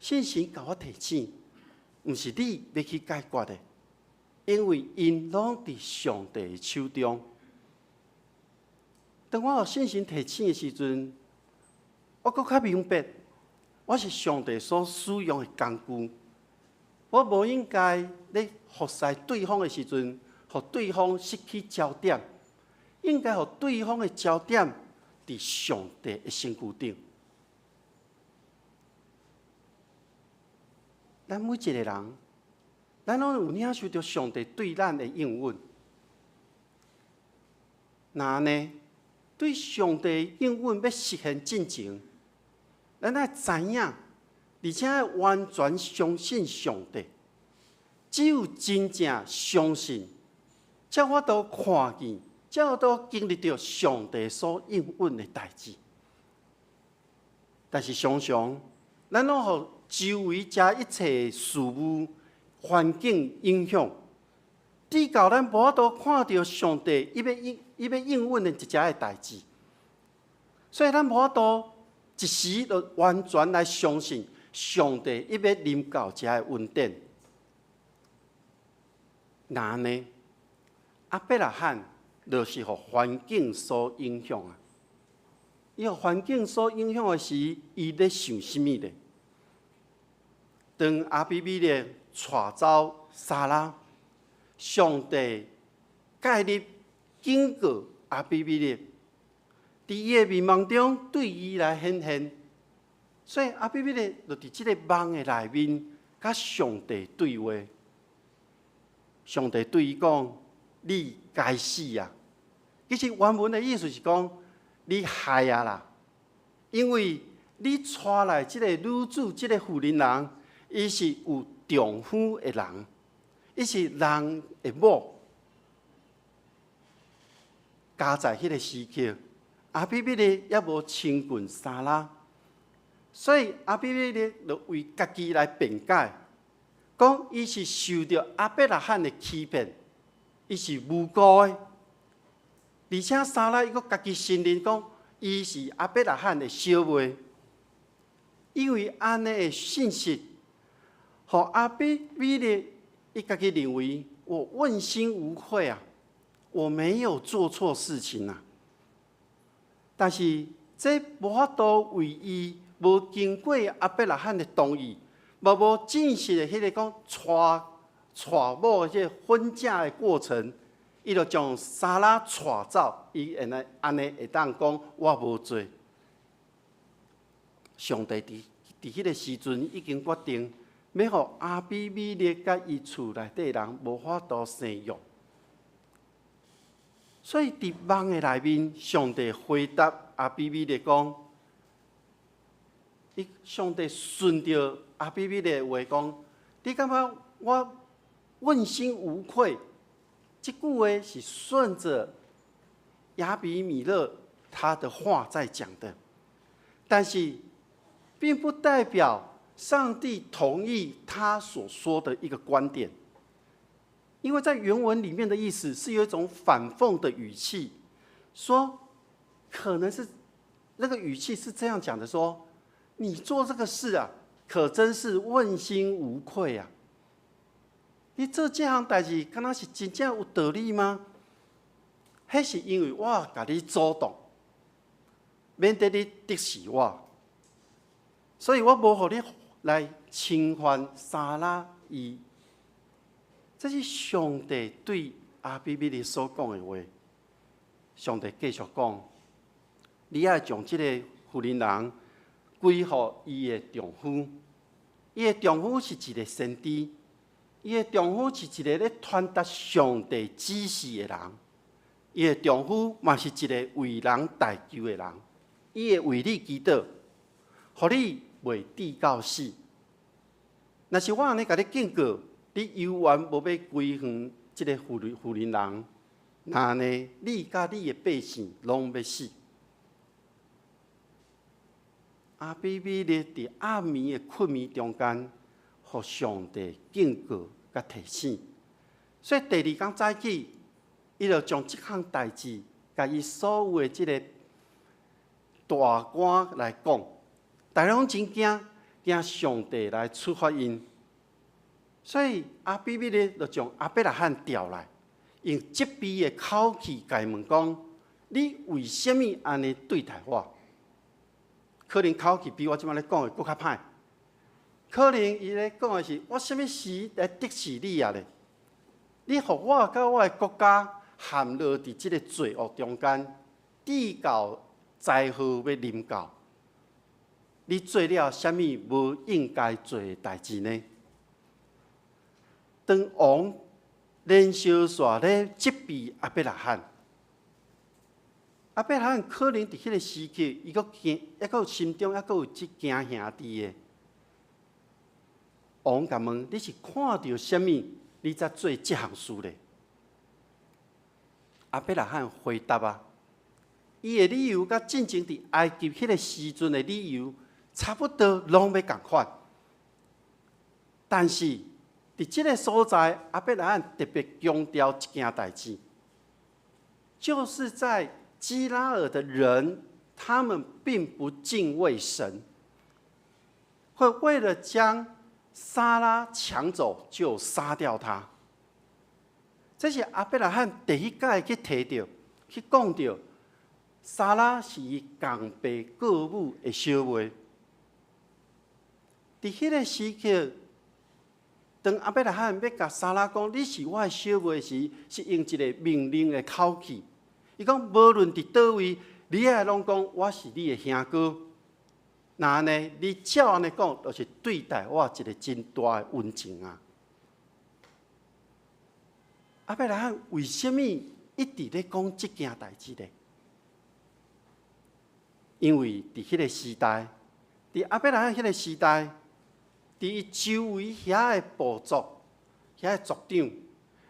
聖神共我提醒，毋是你欲去解決的，因為𪜶攏佇上帝的手中。當我予聖神提醒的時陣，我閣較明白，我是上帝所使用的工具，我無應該咧服侍對方的時陣，予對方失去焦點。應該予對方的焦點佇上帝的身軀頂。咱每一个人，咱攏有領受著上帝對咱的應允。若按呢，對上帝應允欲實現進前，咱愛知影，而且愛完全相信上帝。只有真正相信，才有法度看見，才有法度經歷著上帝所應允的代誌。但是常常，咱攏予周圍遮一切事物、環境影響，直到咱無法度看著上帝伊欲應伊欲應允的一寡的代誌，所以咱無法度一時就完全來相信上帝伊欲臨到遮的恩典。若按呢，亞伯拉罕就是予環境所影響啊！伊予環境所影響的時，伊咧想啥物咧？當亞比米勒帶走撒拉，上帝介入警告亞比米勒，佇伊的眠夢中對伊來顯現，所以亞比米勒就佇這个夢的內面，佮上帝對話。上帝對伊講：你該死啊！其實原文的意思是講，你害啊啦！因為你帶來這个女子，這个婦人人，伊是有丈夫的人，伊是人的某。加在彼个時刻，亞比米勒猶無親近撒拉，所以亞比米勒就為家己來辯解，講伊是受著亞伯拉罕的欺騙，伊是無辜的。而且撒拉伊閣家己承認講，伊是亞伯拉罕的小妹，因為按呢的信息，予亞比米勒伊家己認為我問心無愧啊，我沒有做錯事情啊。但是這無法度為伊無經過亞伯拉罕的同意，嘛無正式的彼个講娶娶某的這个婚嫁的過程，伊就將撒拉帶走，伊會來按呢會當講我無罪。上帝佇佇彼个時陣已經決定，欲予亞比米勒佮伊厝內底人無法度生育。所以佇夢的內面，上帝回答亞比米勒講：伊上帝順著亞比米勒的話講，你感覺我問心無愧？這句話是順著亞比米勒他的話在講的，但是並不代表上帝同意他所說的一個觀點，因為在原文裡面的意思是有一種反諷的語氣，說可能是那個語氣是這樣講的：說你做這個事啊，可真是問心無愧啊！你做這項代誌，敢若是真正有道理嗎？彼是因為我共你阻擋，免得你敵視我，所以我無予你來侵犯撒拉伊。這是上帝對亞比米勒所講的話。上帝繼續講：你愛將這個婦人人歸予伊的丈夫，伊的丈夫是一個先知，伊的丈夫是一個咧傳達上帝指示的人，伊的丈夫嘛是一個為人代求的人，伊會為你祈禱，予你袂致到死。若是我按呢共你警告，你猶原無欲歸還這個婦人人，那按呢，你佮你的百姓攏欲死。亞比米勒佇暗暝的困眠中間，予上帝警告佮提醒，所以第二工早起，伊就將這項代誌，共伊所有的這個大官來講，大家攏真驚，驚上帝來處罰𪜶，所以亞比米勒就將亞伯拉罕調來，用責備的口氣共伊問講：你為啥物按呢對待我？可能口氣比我這擺咧講的閣較歹。可能伊咧講的是：我啥物時來敵視你啊咧？你予我佮我的國家陷落佇這個罪惡中間，致到災禍欲臨到。你做了啥物無應該做的代誌呢？當王連續紲咧責備亞伯拉罕，亞伯拉罕可能佇彼個時刻，伊閣驚，猶閣有心中猶閣有這驚兄弟的。王共問：你是看著啥物，你才做這項事咧？亞伯拉罕回答啊，伊的理由佮進前佇埃及彼個時陣的理由差不多，攏欲仝款。但是佇這個所在，亞伯拉罕特別強調一件代誌，就是在基拉耳的人，他們並不敬畏神，會為了將撒拉搶走，就殺掉他。這是亞伯拉罕第一擺去提著、去講著，撒拉是伊仝爸顧母的小妹。佇彼個時刻，當亞伯拉罕欲共撒拉講你是我的小妹時，是用一個命令的口氣。伊講無論佇佗位，你愛攏講我是你的兄哥。若按呢，你照按呢講，就是對待我一個真大的恩情啊！亞伯拉罕為啥物一直咧講這件代誌咧？因為佇彼個時代，佇亞伯拉罕彼個時代，佇伊周圍遐的部族、遐的族長，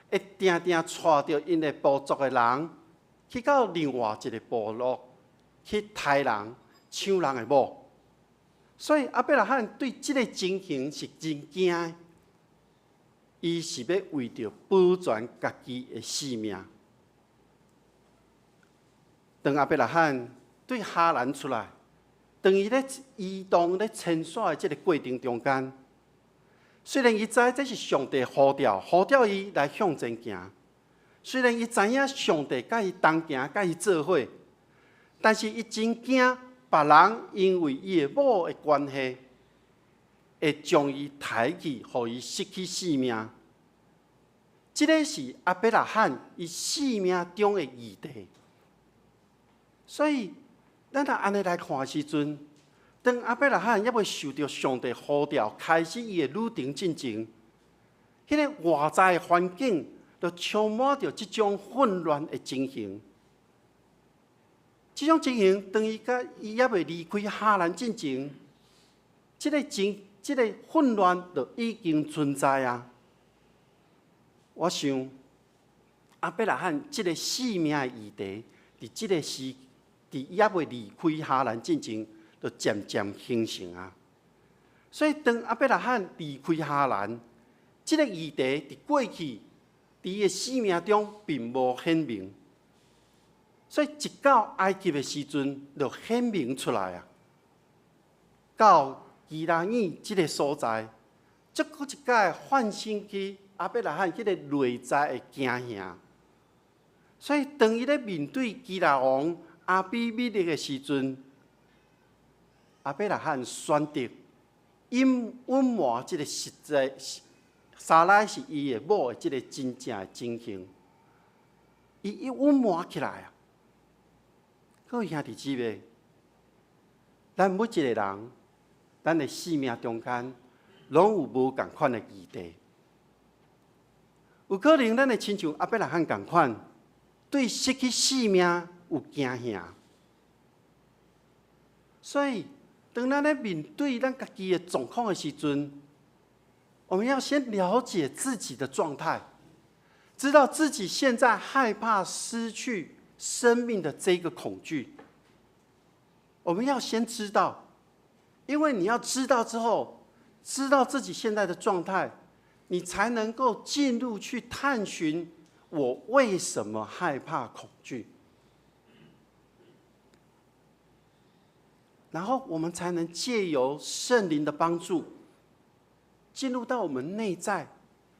會定定帶著𪜶的部族的人，去到另外一個部落去刣人、搶人的某。所以亞伯拉罕對這個情形是真驚的。伊是欲為著保全家己的性命。當亞伯拉罕對哈蘭出來，當伊咧移動咧遷徙的這個過程中間，雖然伊知這是上帝呼召，呼召伊來向前行，雖然伊知影上帝佮伊同行，佮伊做伙，但是伊真驚別人因為伊的某的關係，會將伊刣去，予伊失去性命。這個是亞伯拉罕伊性命中的議題。所以，咱若按呢來看的時陣，當亞伯拉罕猶未受著上帝呼召，開始伊的旅程進前，彼個外在的環境就充滿著這種混亂的情形。這種情形，當伊佮伊猶未離開哈蘭進前，這個混亂就已經存在啊！我想，亞伯拉罕這個性命的議題，佇這個時，佇伊猶未離開哈蘭進前，就漸漸形成啊。所以，當亞伯拉罕離開哈蘭，這個議題佇過去，佇伊的生命中並無顯明。所以，一到埃及的時陣，就顯明出來啊。到基拉耳這個所在，這閣一擺喚醒起亞伯拉罕彼個內在的驚嚇。所以，當伊咧面對基拉王亞比米勒的時陣，亞伯拉罕選擇隱隱瞞這個實際，撒拉是伊的某的這個真正的情形，伊隱瞞起來啊！各位兄弟姊妹，咱每一個人，咱的生命中間，攏有無仝款的議題。有可能咱會親像亞伯拉罕仝款，對失去性命有驚嚇。所以，當咱咧面對咱家己的狀況的時陣，我們要先了解自己的狀態，知道自己現在害怕失去生命的這個恐懼。我們要先知道，因為你要知道之後，知道自己現在的狀態，你才能夠進入去探尋我為什麼害怕恐懼，然後我們才能借由聖靈的幫助，進入到我們內在，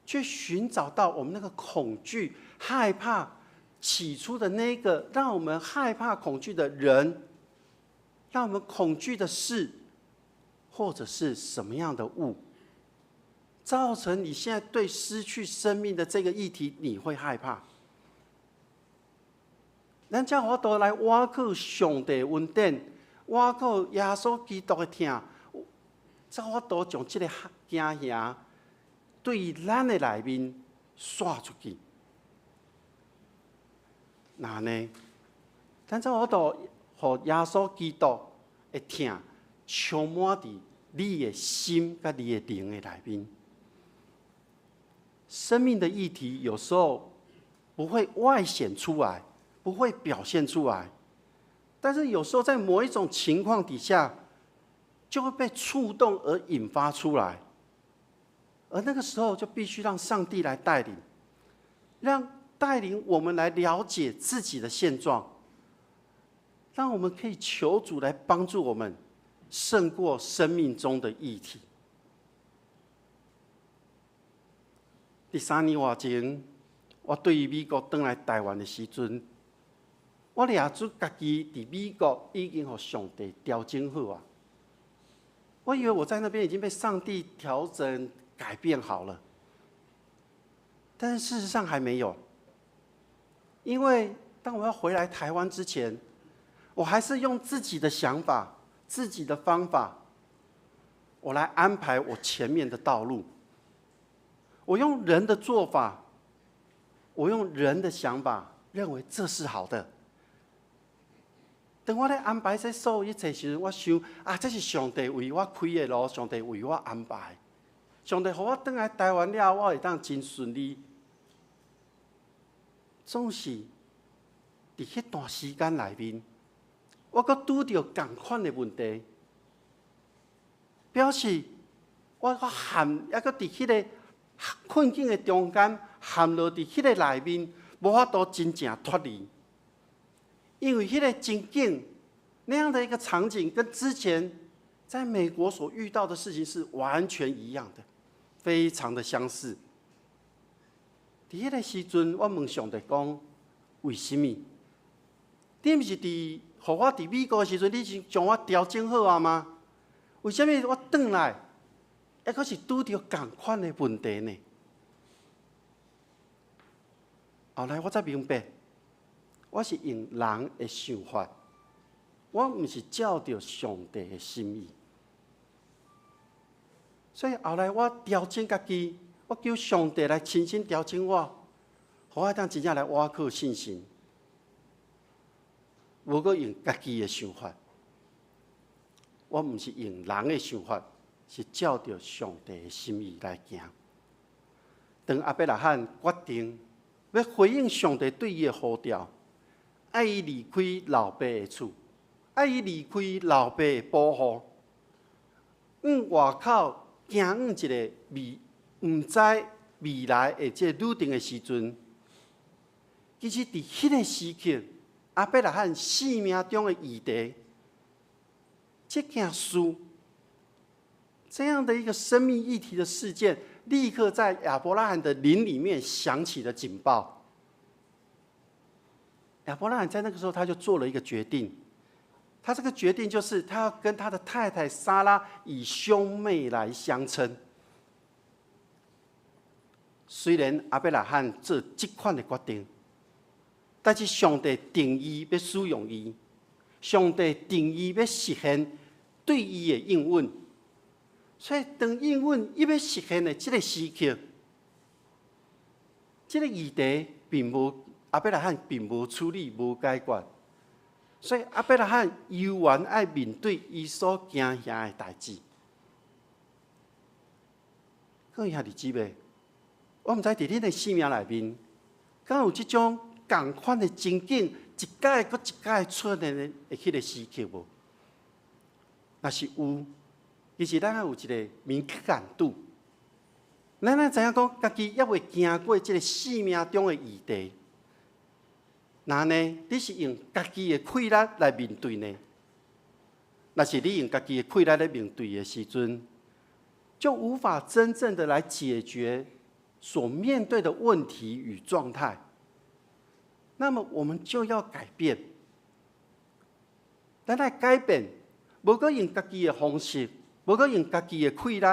去尋找到我們那個恐懼、害怕起初的那個讓我們害怕恐懼的人，讓我們恐懼的事，或者是什麼樣的物，造成你現在對失去生命的這個議題，你會害怕。咱才有法度來倚靠上帝恩典，倚靠耶穌基督的疼，才有法度將這個驚嚇對咱的內面徙出去。那呢，咱才有法度予耶穌基督的疼充滿佇你的心佮你的靈的內面。生命的議題有時候不會外顯出來，不會表現出來，但是有時候在某一種情況底下，就會被觸動而引發出來，而那個時候就必須讓上帝來帶領，讓帶領我們來了解自己的現狀，讓我們可以求主來幫助我們勝過生命中的議題。佇3年外前，我對美國轉來台灣的時陣，我掠準家己佇美國已經予上帝調整好啊。我以為我在那邊已經被上帝調整改變好了，但是事實上還沒有。因為當我要回來台灣之前，我還是用自己的想法、自己的方法，我來安排我前面的道路。我用人的做法，我用人的想法，認為這是好的。當我咧安排這所有一切時，我想啊，這是上帝為我開的路，上帝為我安排。上帝予我轉來台灣了，我會當真順利。總是佇彼段時間內面，我閣拄著仝款的問題，表示我閣陷，猶閣佇彼個困境的中間，陷落佇彼個內面，無法度真正脫離。因為彼個情景，那樣的一個場景，跟之前在美國所遇到的事情是完全一樣的，非常的相似。佇彼個時陣，我問上帝講：為什麼？你毋是佇予我佇美國的時陣，你是將我調整好啊嗎？為什麼我轉來，猶閣是拄著仝款的問題呢？後來我才明白，我是用人的想法，我毋是照著上帝的心意。所以後來我調整家己，我求上帝來親身調整我，予我會當真正來倚靠信心，無閣用家己的想法。我毋是用人的想法，是照著上帝的心意來行。當亞伯拉罕決定欲回應上帝對伊的呼召，愛伊離開老爸的厝，愛伊離開老爸的保護，往外口行往一個未毋知未來的這個旅程的時陣，其實佇彼個時刻，亞伯拉罕生命中的議題，這件事，這樣的一個生命議題的事件，立刻在亞伯拉罕的靈裡面響起了警報。亞伯拉罕在那個時候，他就做了一個決定，他這個決定就是他要跟他的太太撒拉以兄妹來相稱。雖然亞伯拉罕做這款的決定，但是上帝定意欲使用伊，上帝定意欲實現對伊的應允。所以當應允欲實現的這個時刻，這個議題並無亞伯拉罕並無處理、無解決。所以亞伯拉罕猶原愛面對伊所驚嚇的代誌。各位兄弟姊妹，我毋知佇恁的生命內面，敢有這種仝款的情景，一擺閣一擺出現的彼個時刻無？若是有，其實咱愛有一個敏感度，咱愛知影講，家己猶未行過這個生命中的議題。那呢？你是用家己的氣力來面對呢？若是你用家己的氣力來面對的時陣，就無法真正的來解決所面對的問題與狀態。那麼我們就要改變，咱愛改變，無閣用家己的方式，無閣用家己的氣力，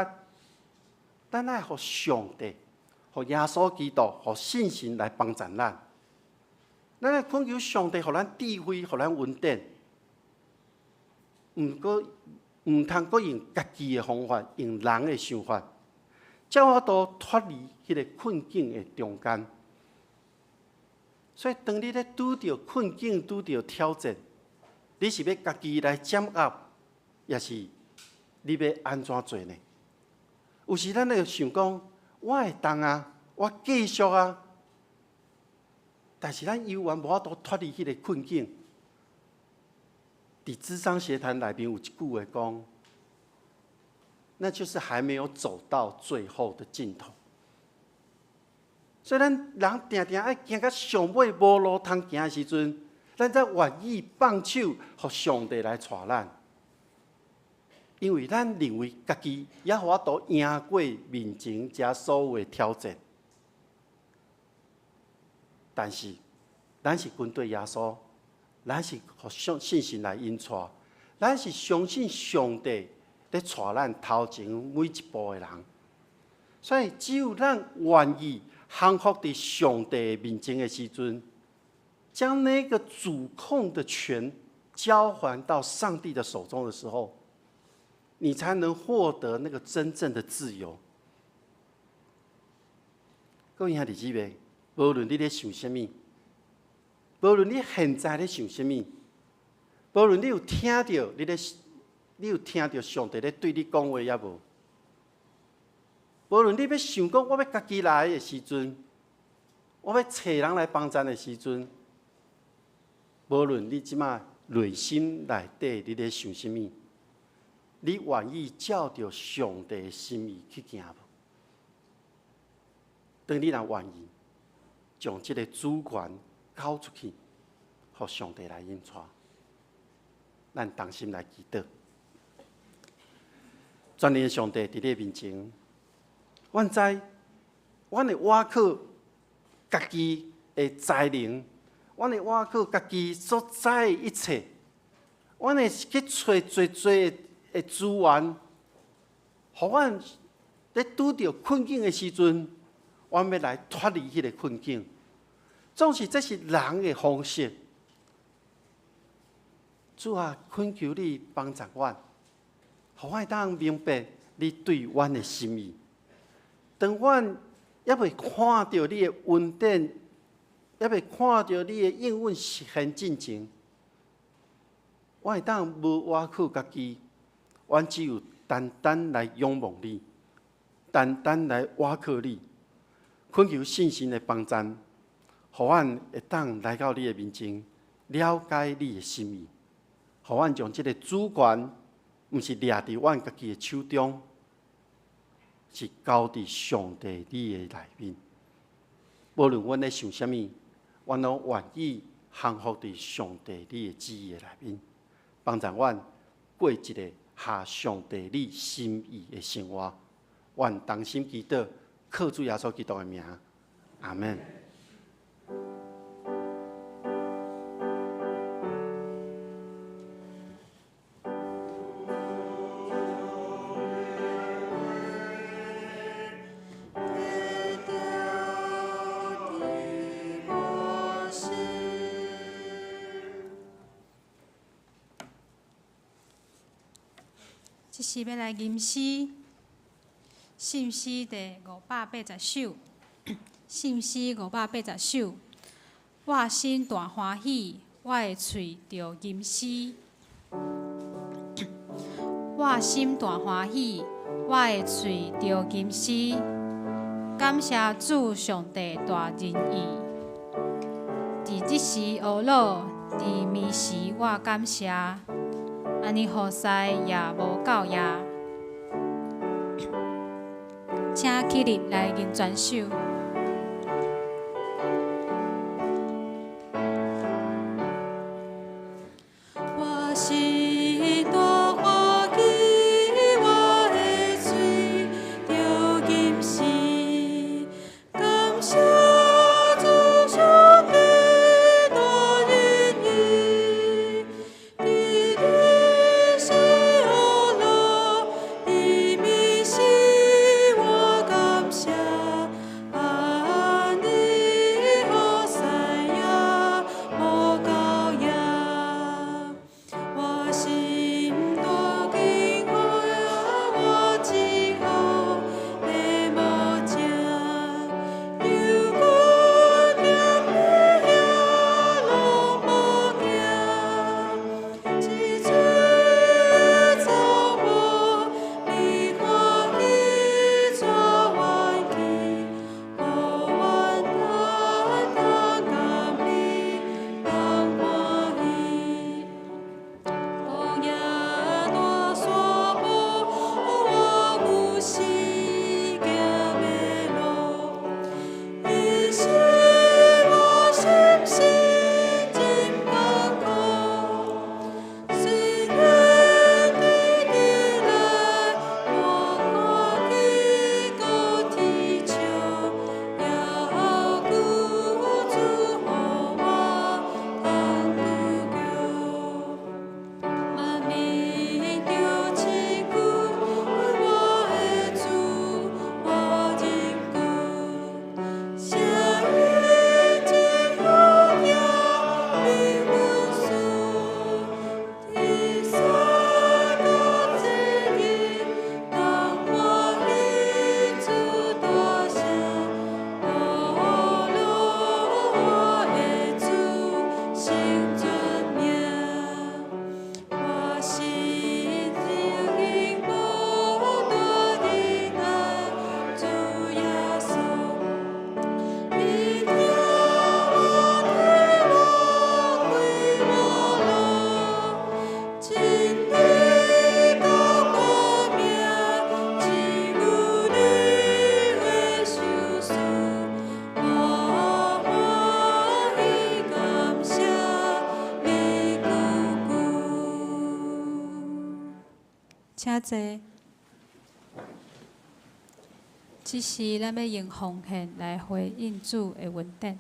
咱愛予上帝、予耶穌基督、予聖神來幫助咱。咱愛懇求上帝，予咱智慧，予咱恩典。毋過，毋通閣用家己的方法，用人的想法，才有法度脫離彼個困境的中間。所以，當你咧拄著困境、拄著挑戰，你是欲家己來掌握，抑是你欲按怎做呢？有時咱會想講，我會當啊，我繼續啊。但是咱猶原無法度脫離彼個困境。佇諮商協談內面有一句話講，那就是還沒有走到最後的盡頭。所以咱人定定愛行到上尾無路通行的時陣，咱才願意放手，予上帝來帶咱。因為咱認為家己猶有法度贏過面前遮所有的挑戰。但是，咱是跟隨耶穌，咱是予聖神來引帶，咱是相信上帝咧帶咱頭前每一步的人。所以，只有咱願意降服佇上帝面前的時陣，將那個主控的權交還到上帝的手中的時候，你才能獲得那個真正的自由。各位兄弟姊妹，無論你咧想啥物，無論你現在咧想啥物，無論你有聽著你咧，你有聽著上帝咧對你講話抑無？無論你欲想講我欲家己來的時陣，我欲揣人來幫贊的時陣，無論你這馬內心內底你咧想啥物，你願意照著上帝的心意去行無？當你若願意將這個主權交出去，予上帝來引帶，咱同心來祈禱。全能的上帝佇你面前，阮知，阮會倚靠家己的才能，阮會倚靠家己所知的一切，阮會去揣濟濟的資源，予阮咧拄著困境的時陣，阮欲來脫離彼個困境。總是這是人的方式。主啊，懇求你幫助阮，予阮會當明白你對阮的心意。當阮猶未看著你的恩典，猶未看著你的應允實現進前，阮會當無倚靠家己，阮只有單單來仰望你，單單來倚靠你，懇求聖神的幫贊，予阮會當來到你的面前，了解你的心意，予阮將這个主權，毋是掠佇阮家己的手中，是交佇上帝你的內面。無論阮咧想啥物，阮攏願意降服佇上帝你的旨意的內面，幫助阮過一个合上帝你心意的生活。阮同心祈禱，靠主耶穌基督的名，阿們。這是欲來吟詩，信詩第580首，信詩五百八十首。我心大歡喜，我的喙著吟詩。我心大歡喜，我的喙著吟詩。感謝主上帝大仁義。佇日時懊惱，佇暝時我感謝。按呢好勢也無夠也。請起立來吟全首。我心大歡喜，我的喙著吟詩，感謝主上帝大仁義。佇日時懊惱，佇暝時我感謝。按呢好勢也無夠也。我心大驚慌，我之後的無正，猶閣踮咧遐攏無驚。一喙草無，你歡喜帶阮去，予阮單單甘你當歡喜。曠野大山坡，我有時行迷路，彼時我心生真艱苦。雖然對你來，我看起閣啼笑，猶閣主予我通拄著。萬民著親求我的主，我認久。聲音真好聽，明文書，天使到這日，當歡喜主大聲，呵嘍我的主成尊名。我心靈無大仁愛，主耶穌，你聽我體我開我路，真理高我名，只有你的賞賜，我歡喜感謝你久久。請坐。這時，咱欲用奉獻來回應主的恩典。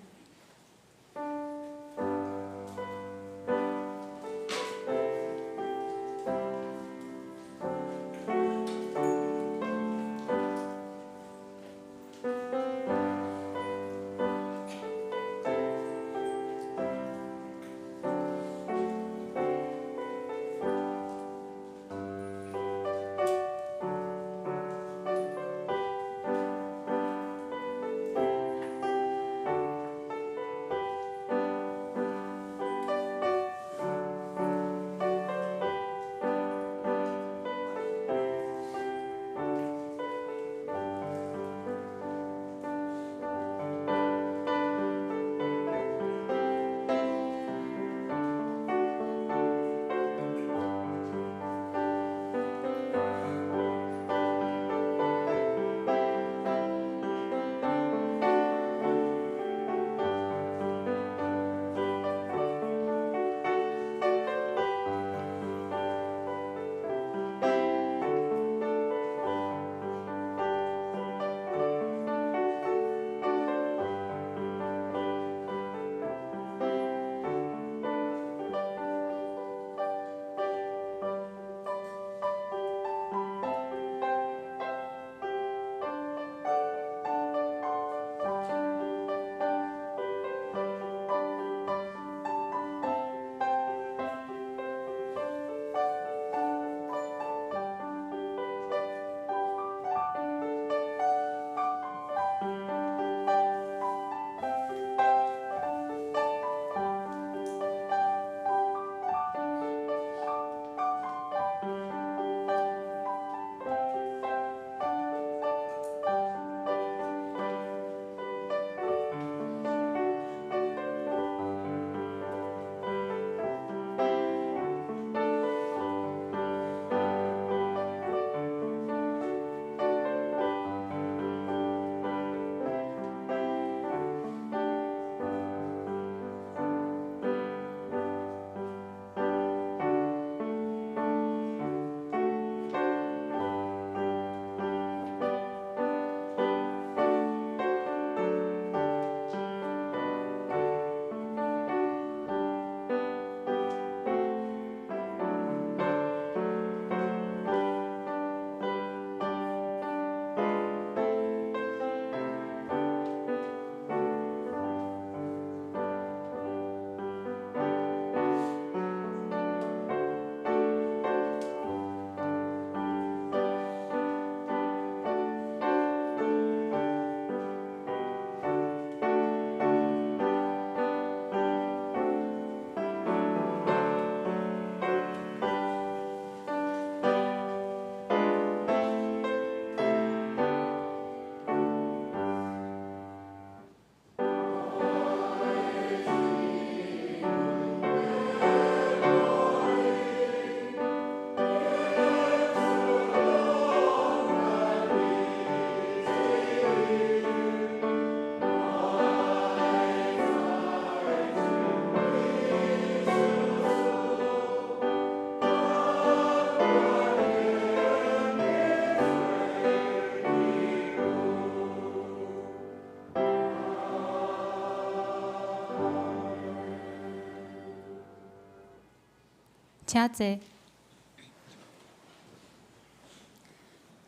請坐。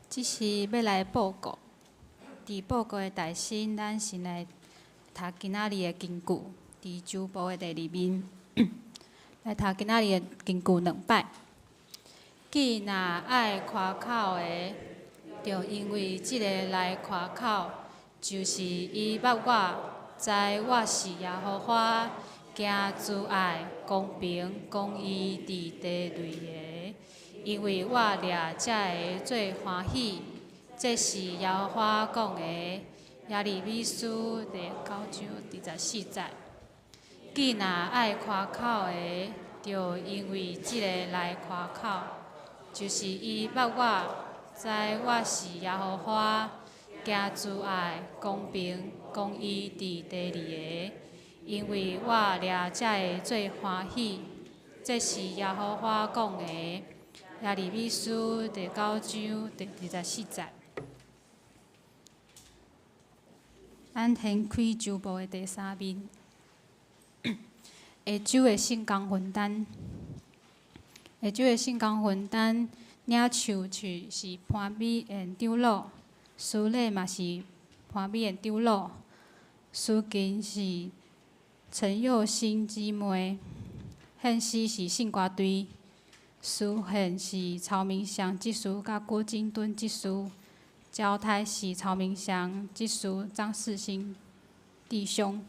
這是欲來報告。佇報告的大先，咱先來讀今仔日的經句，佇周報的第二面，來讀今仔日的經句兩擺。既若愛誇口的，就因為這个來誇口，就是伊捌我，知我是耶和華，行慈愛、公平、公義佇地內的，因為我掠這个做歡喜。這是耶和華講的。耶利米書第九章24節。既若愛誇口的，就因為這个來誇口，就是伊捌我，知我是耶和華，行慈愛、公平、公義佇地內的，因為我掠這个做歡喜。這是耶和華講的。耶利米書第九章第24節。咱掀開周報的第三面，下晝的聖工分擔，下晝的聖工分擔，領袖是潘美燕長老，司禮嘛是潘美燕長老，司琴是陳佑興姊妹，獻詩是聖歌隊，司獻是曹明祥執事佮郭金敦執事。交代是曹明祥執事張世新弟兄，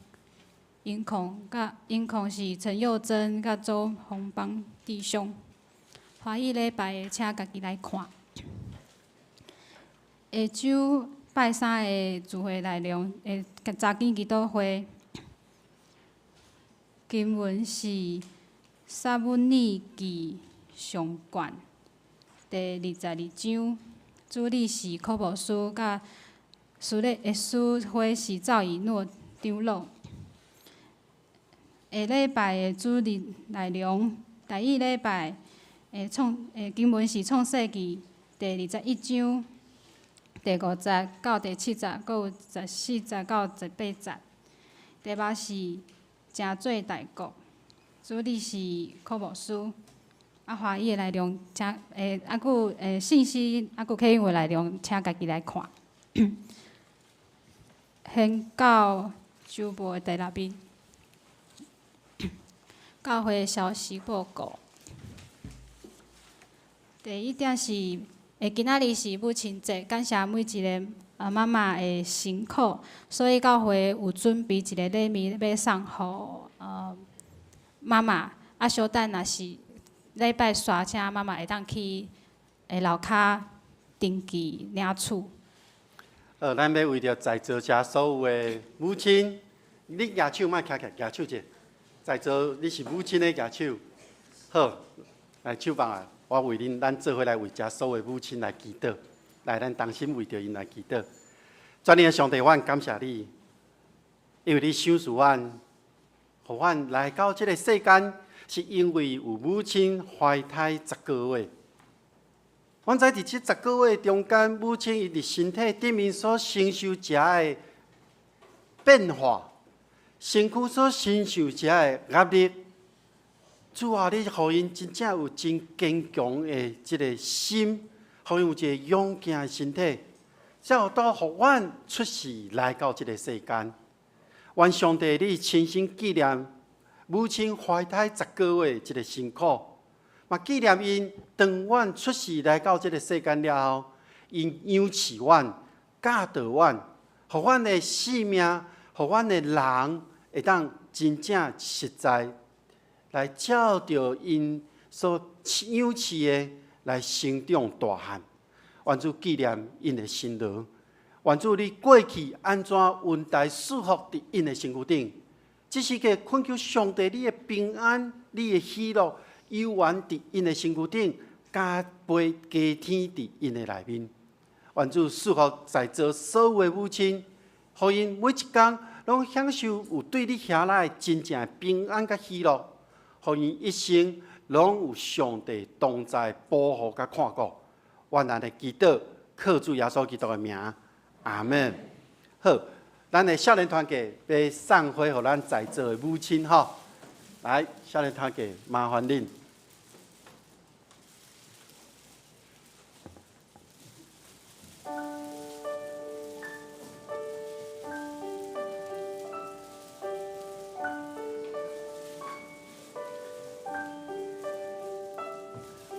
音控佮音控是陳佑珍佮周鴻邦弟兄。華語禮拜的，請家己來看。下晝拜三的聚會內容，查經祈禱會，經文是撒母耳記上卷第22章。主禮是柯牧師，佮司禮的司會是趙以諾長老。下禮拜的主日內容，第一禮拜的創經文是創世記第21章第5節到第7節，閣有14節到18節。題目是成做大國，主禮是柯牧師。啊，華語的內容，請啊，閣有信息，啊，閣有客語的內容，請家己來看。掀到周報的第六面，教會消息報告。第一點是，今仔日是母親節，感謝每一个媽媽的辛苦，所以教會有準備一个禮物欲送予媽媽。啊，小等若是禮拜煞，請媽媽會當去樓跤登記領取。咱欲為著在座遮所有的母親，你舉手莫徛起來，舉手者。在座你是母親的舉手，好，來手放下。我為恁，咱做伙來為遮所有的母親來祈禱，來，咱同心為著𪜶來祈禱。全能的上帝，阮感謝你，因為你賞賜阮，予阮來到這个世間，是因為有母親懷胎十個月。阮知佇這十個月中間，母親伊佇身體頂面所承受遮的變化，身軀所承受遮的壓力，主啊，你予𪜶真正有真堅強的這个心，予𪜶有一个勇健的身體，才有當予阮出世來到這个世間。願上帝你親身紀念母親懷胎十個月這个辛苦，嘛紀念𪜶當阮出世來到這个世間了後，𪜶養飼阮、教導阮，予阮的性命，予阮的人會當真正實在來照著𪜶所養飼的來成長大漢。願主紀念𪜶的辛勞，願主你過去按怎恩待賜福佇𪜶的身軀頂，這時刻懇求上帝你的平安、你的喜樂，猶原佇𪜶的身軀頂，加倍加添佇𪜶的內面。願主賜福在座所有的母親，予𪜶每一工攏享受有對你遐來真正的平安佮喜樂，予𪜶一生攏有上帝同在保護佮看顧。願咱的祈禱，靠主耶穌基督的名，阿門。好，咱的少年團契欲送花予咱在座的母親吼，來，少年團契麻煩恁。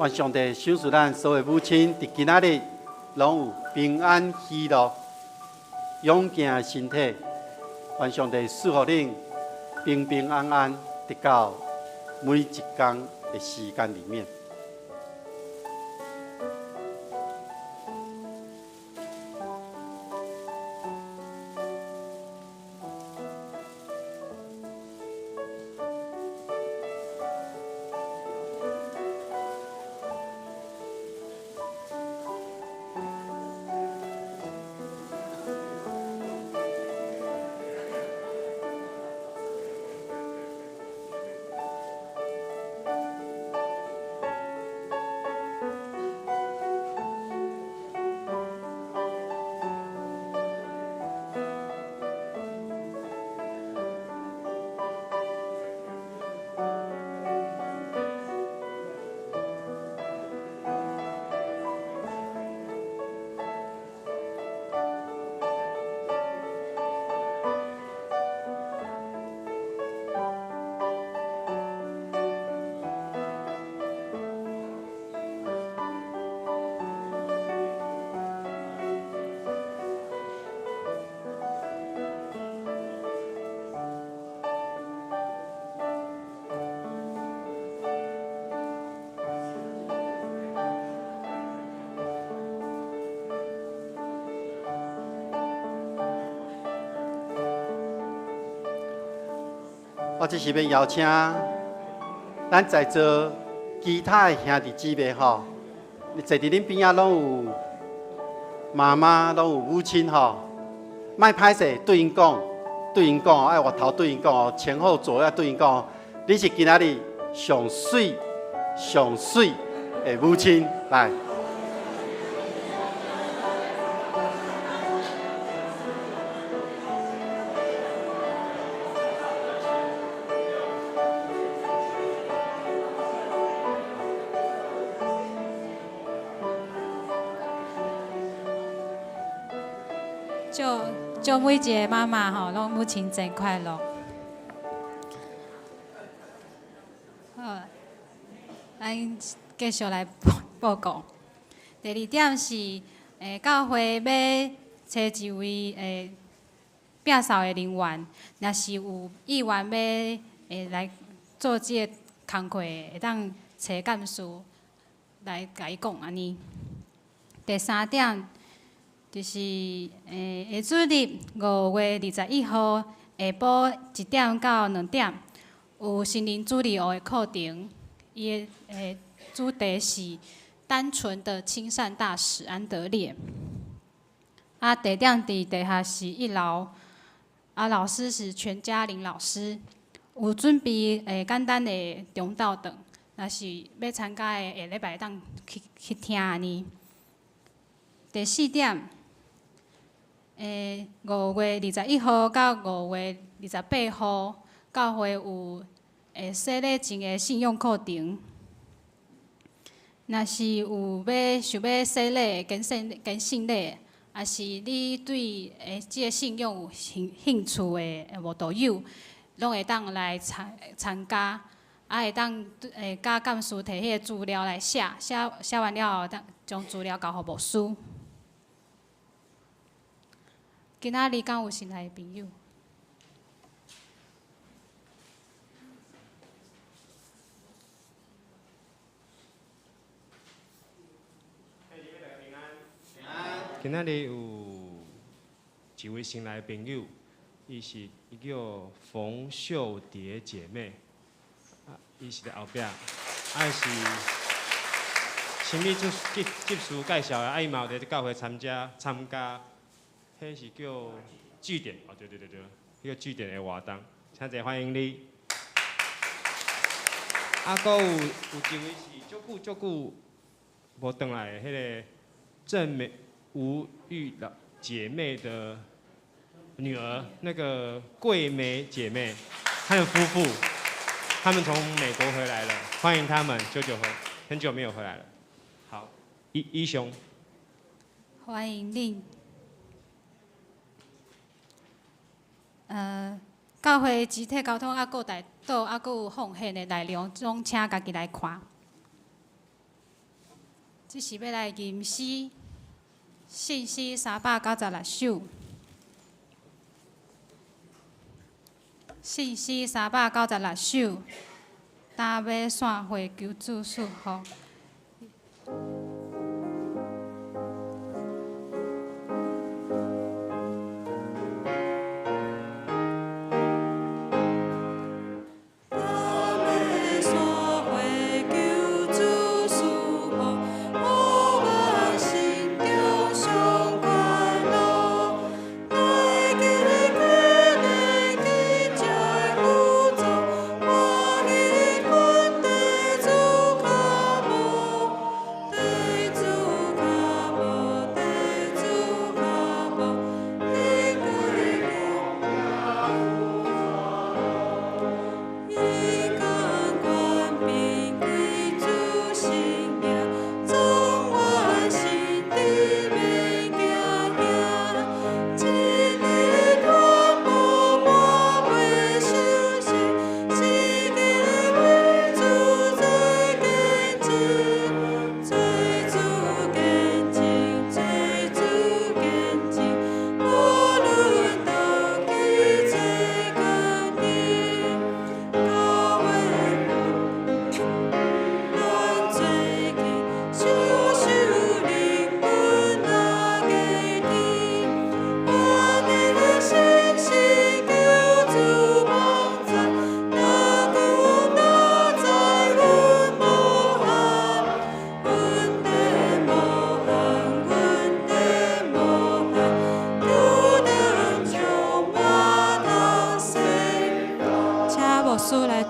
願上帝賞賜咱所有母親，佇今仔日攏有平安喜樂、勇健的身體。願上帝賜予恁平平安安，直到每一工的時間裡面。我這時欲邀請咱在座其他的兄弟姊妹吼，坐佇恁邊仔攏有媽媽，攏有母親吼，莫歹勢對𪜶講，對𪜶講，愛額頭對𪜶講，前後左右對𪜶講，你是今仔日上媠、上媠的母親來。祝每一个媽媽吼，攏母親節快樂。好，咱繼續來報告。第二點是，教會欲揣一位摒掃的人員，若是有意願欲來做這個工課，會當揣幹事來共伊講按呢。第三點就是下主日5月21號下晡1點到2點，有森林主日學的課程，伊的主題是單純的親善大使安德烈。啊，地點佇地下室1樓，啊，老師是全嘉玲老師，有準備簡單的中晝頓，若是欲參加的，下禮拜會當去聽按呢。第四點，5月21號到5月28號，教會有洗禮前的信仰課程。若是有欲想欲洗禮、堅信禮，抑是你對這个信仰有興趣的慕道友，攏會當來參加，啊，會當佮幹事提彼个資料來寫，寫完了後，當將資料交予牧師。今仔日敢有新來的朋友？今仔日有一位新來的朋友，伊叫馮秀蝶姐妹，啊，伊是佇後壁，啊，伊是親密執事介紹的，啊，伊嘛有佇教會參加，彼是叫據點，哦，對對對對，彼個據點的活動，請坐歡迎你。啊，閣有一位是足久足久無轉來的，彼个鄭美吳玉老姐妹的女兒，那個桂梅姐妹，她的夫婦，他們從美國回來了，歡迎他們，久久回，很久沒有回來了。好，一雄，歡迎你。教會集體交通啊，閣代禱啊，閣有奉獻的內容，攏請家己來看。這是欲來吟詩，信詩396首。信詩396首，擔馬散會求主賜福。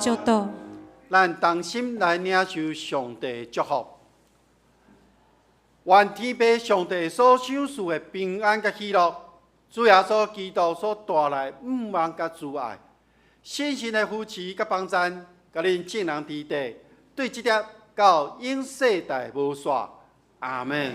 祝禱。咱同心來領受上帝祝福，願天父上帝所賞賜的平安佮喜樂，主耶穌基督所帶來毋忘佮慈愛，聖神的扶持佮幫贊，佮恁眾人佇地，對這粒到永世代無煞。阿們。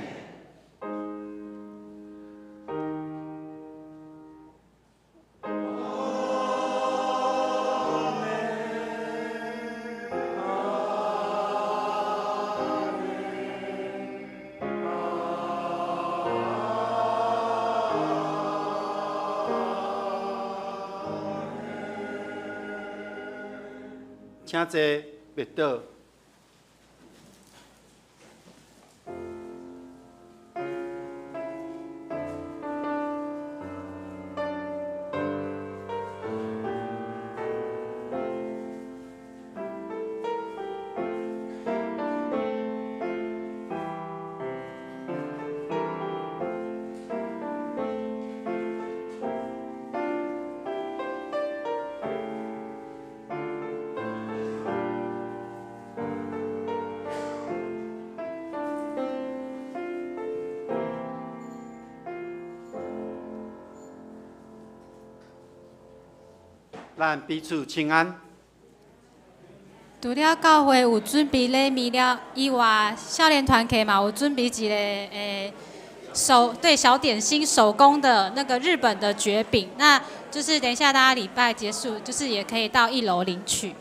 請坐，默禱。咱彼此請安。除了教會有準備禮物了以外，少年團契嘛有準備一個手對小點心手工的那個日本的絕餅，那就是等一下大家禮拜結束，就是也可以到一樓領取。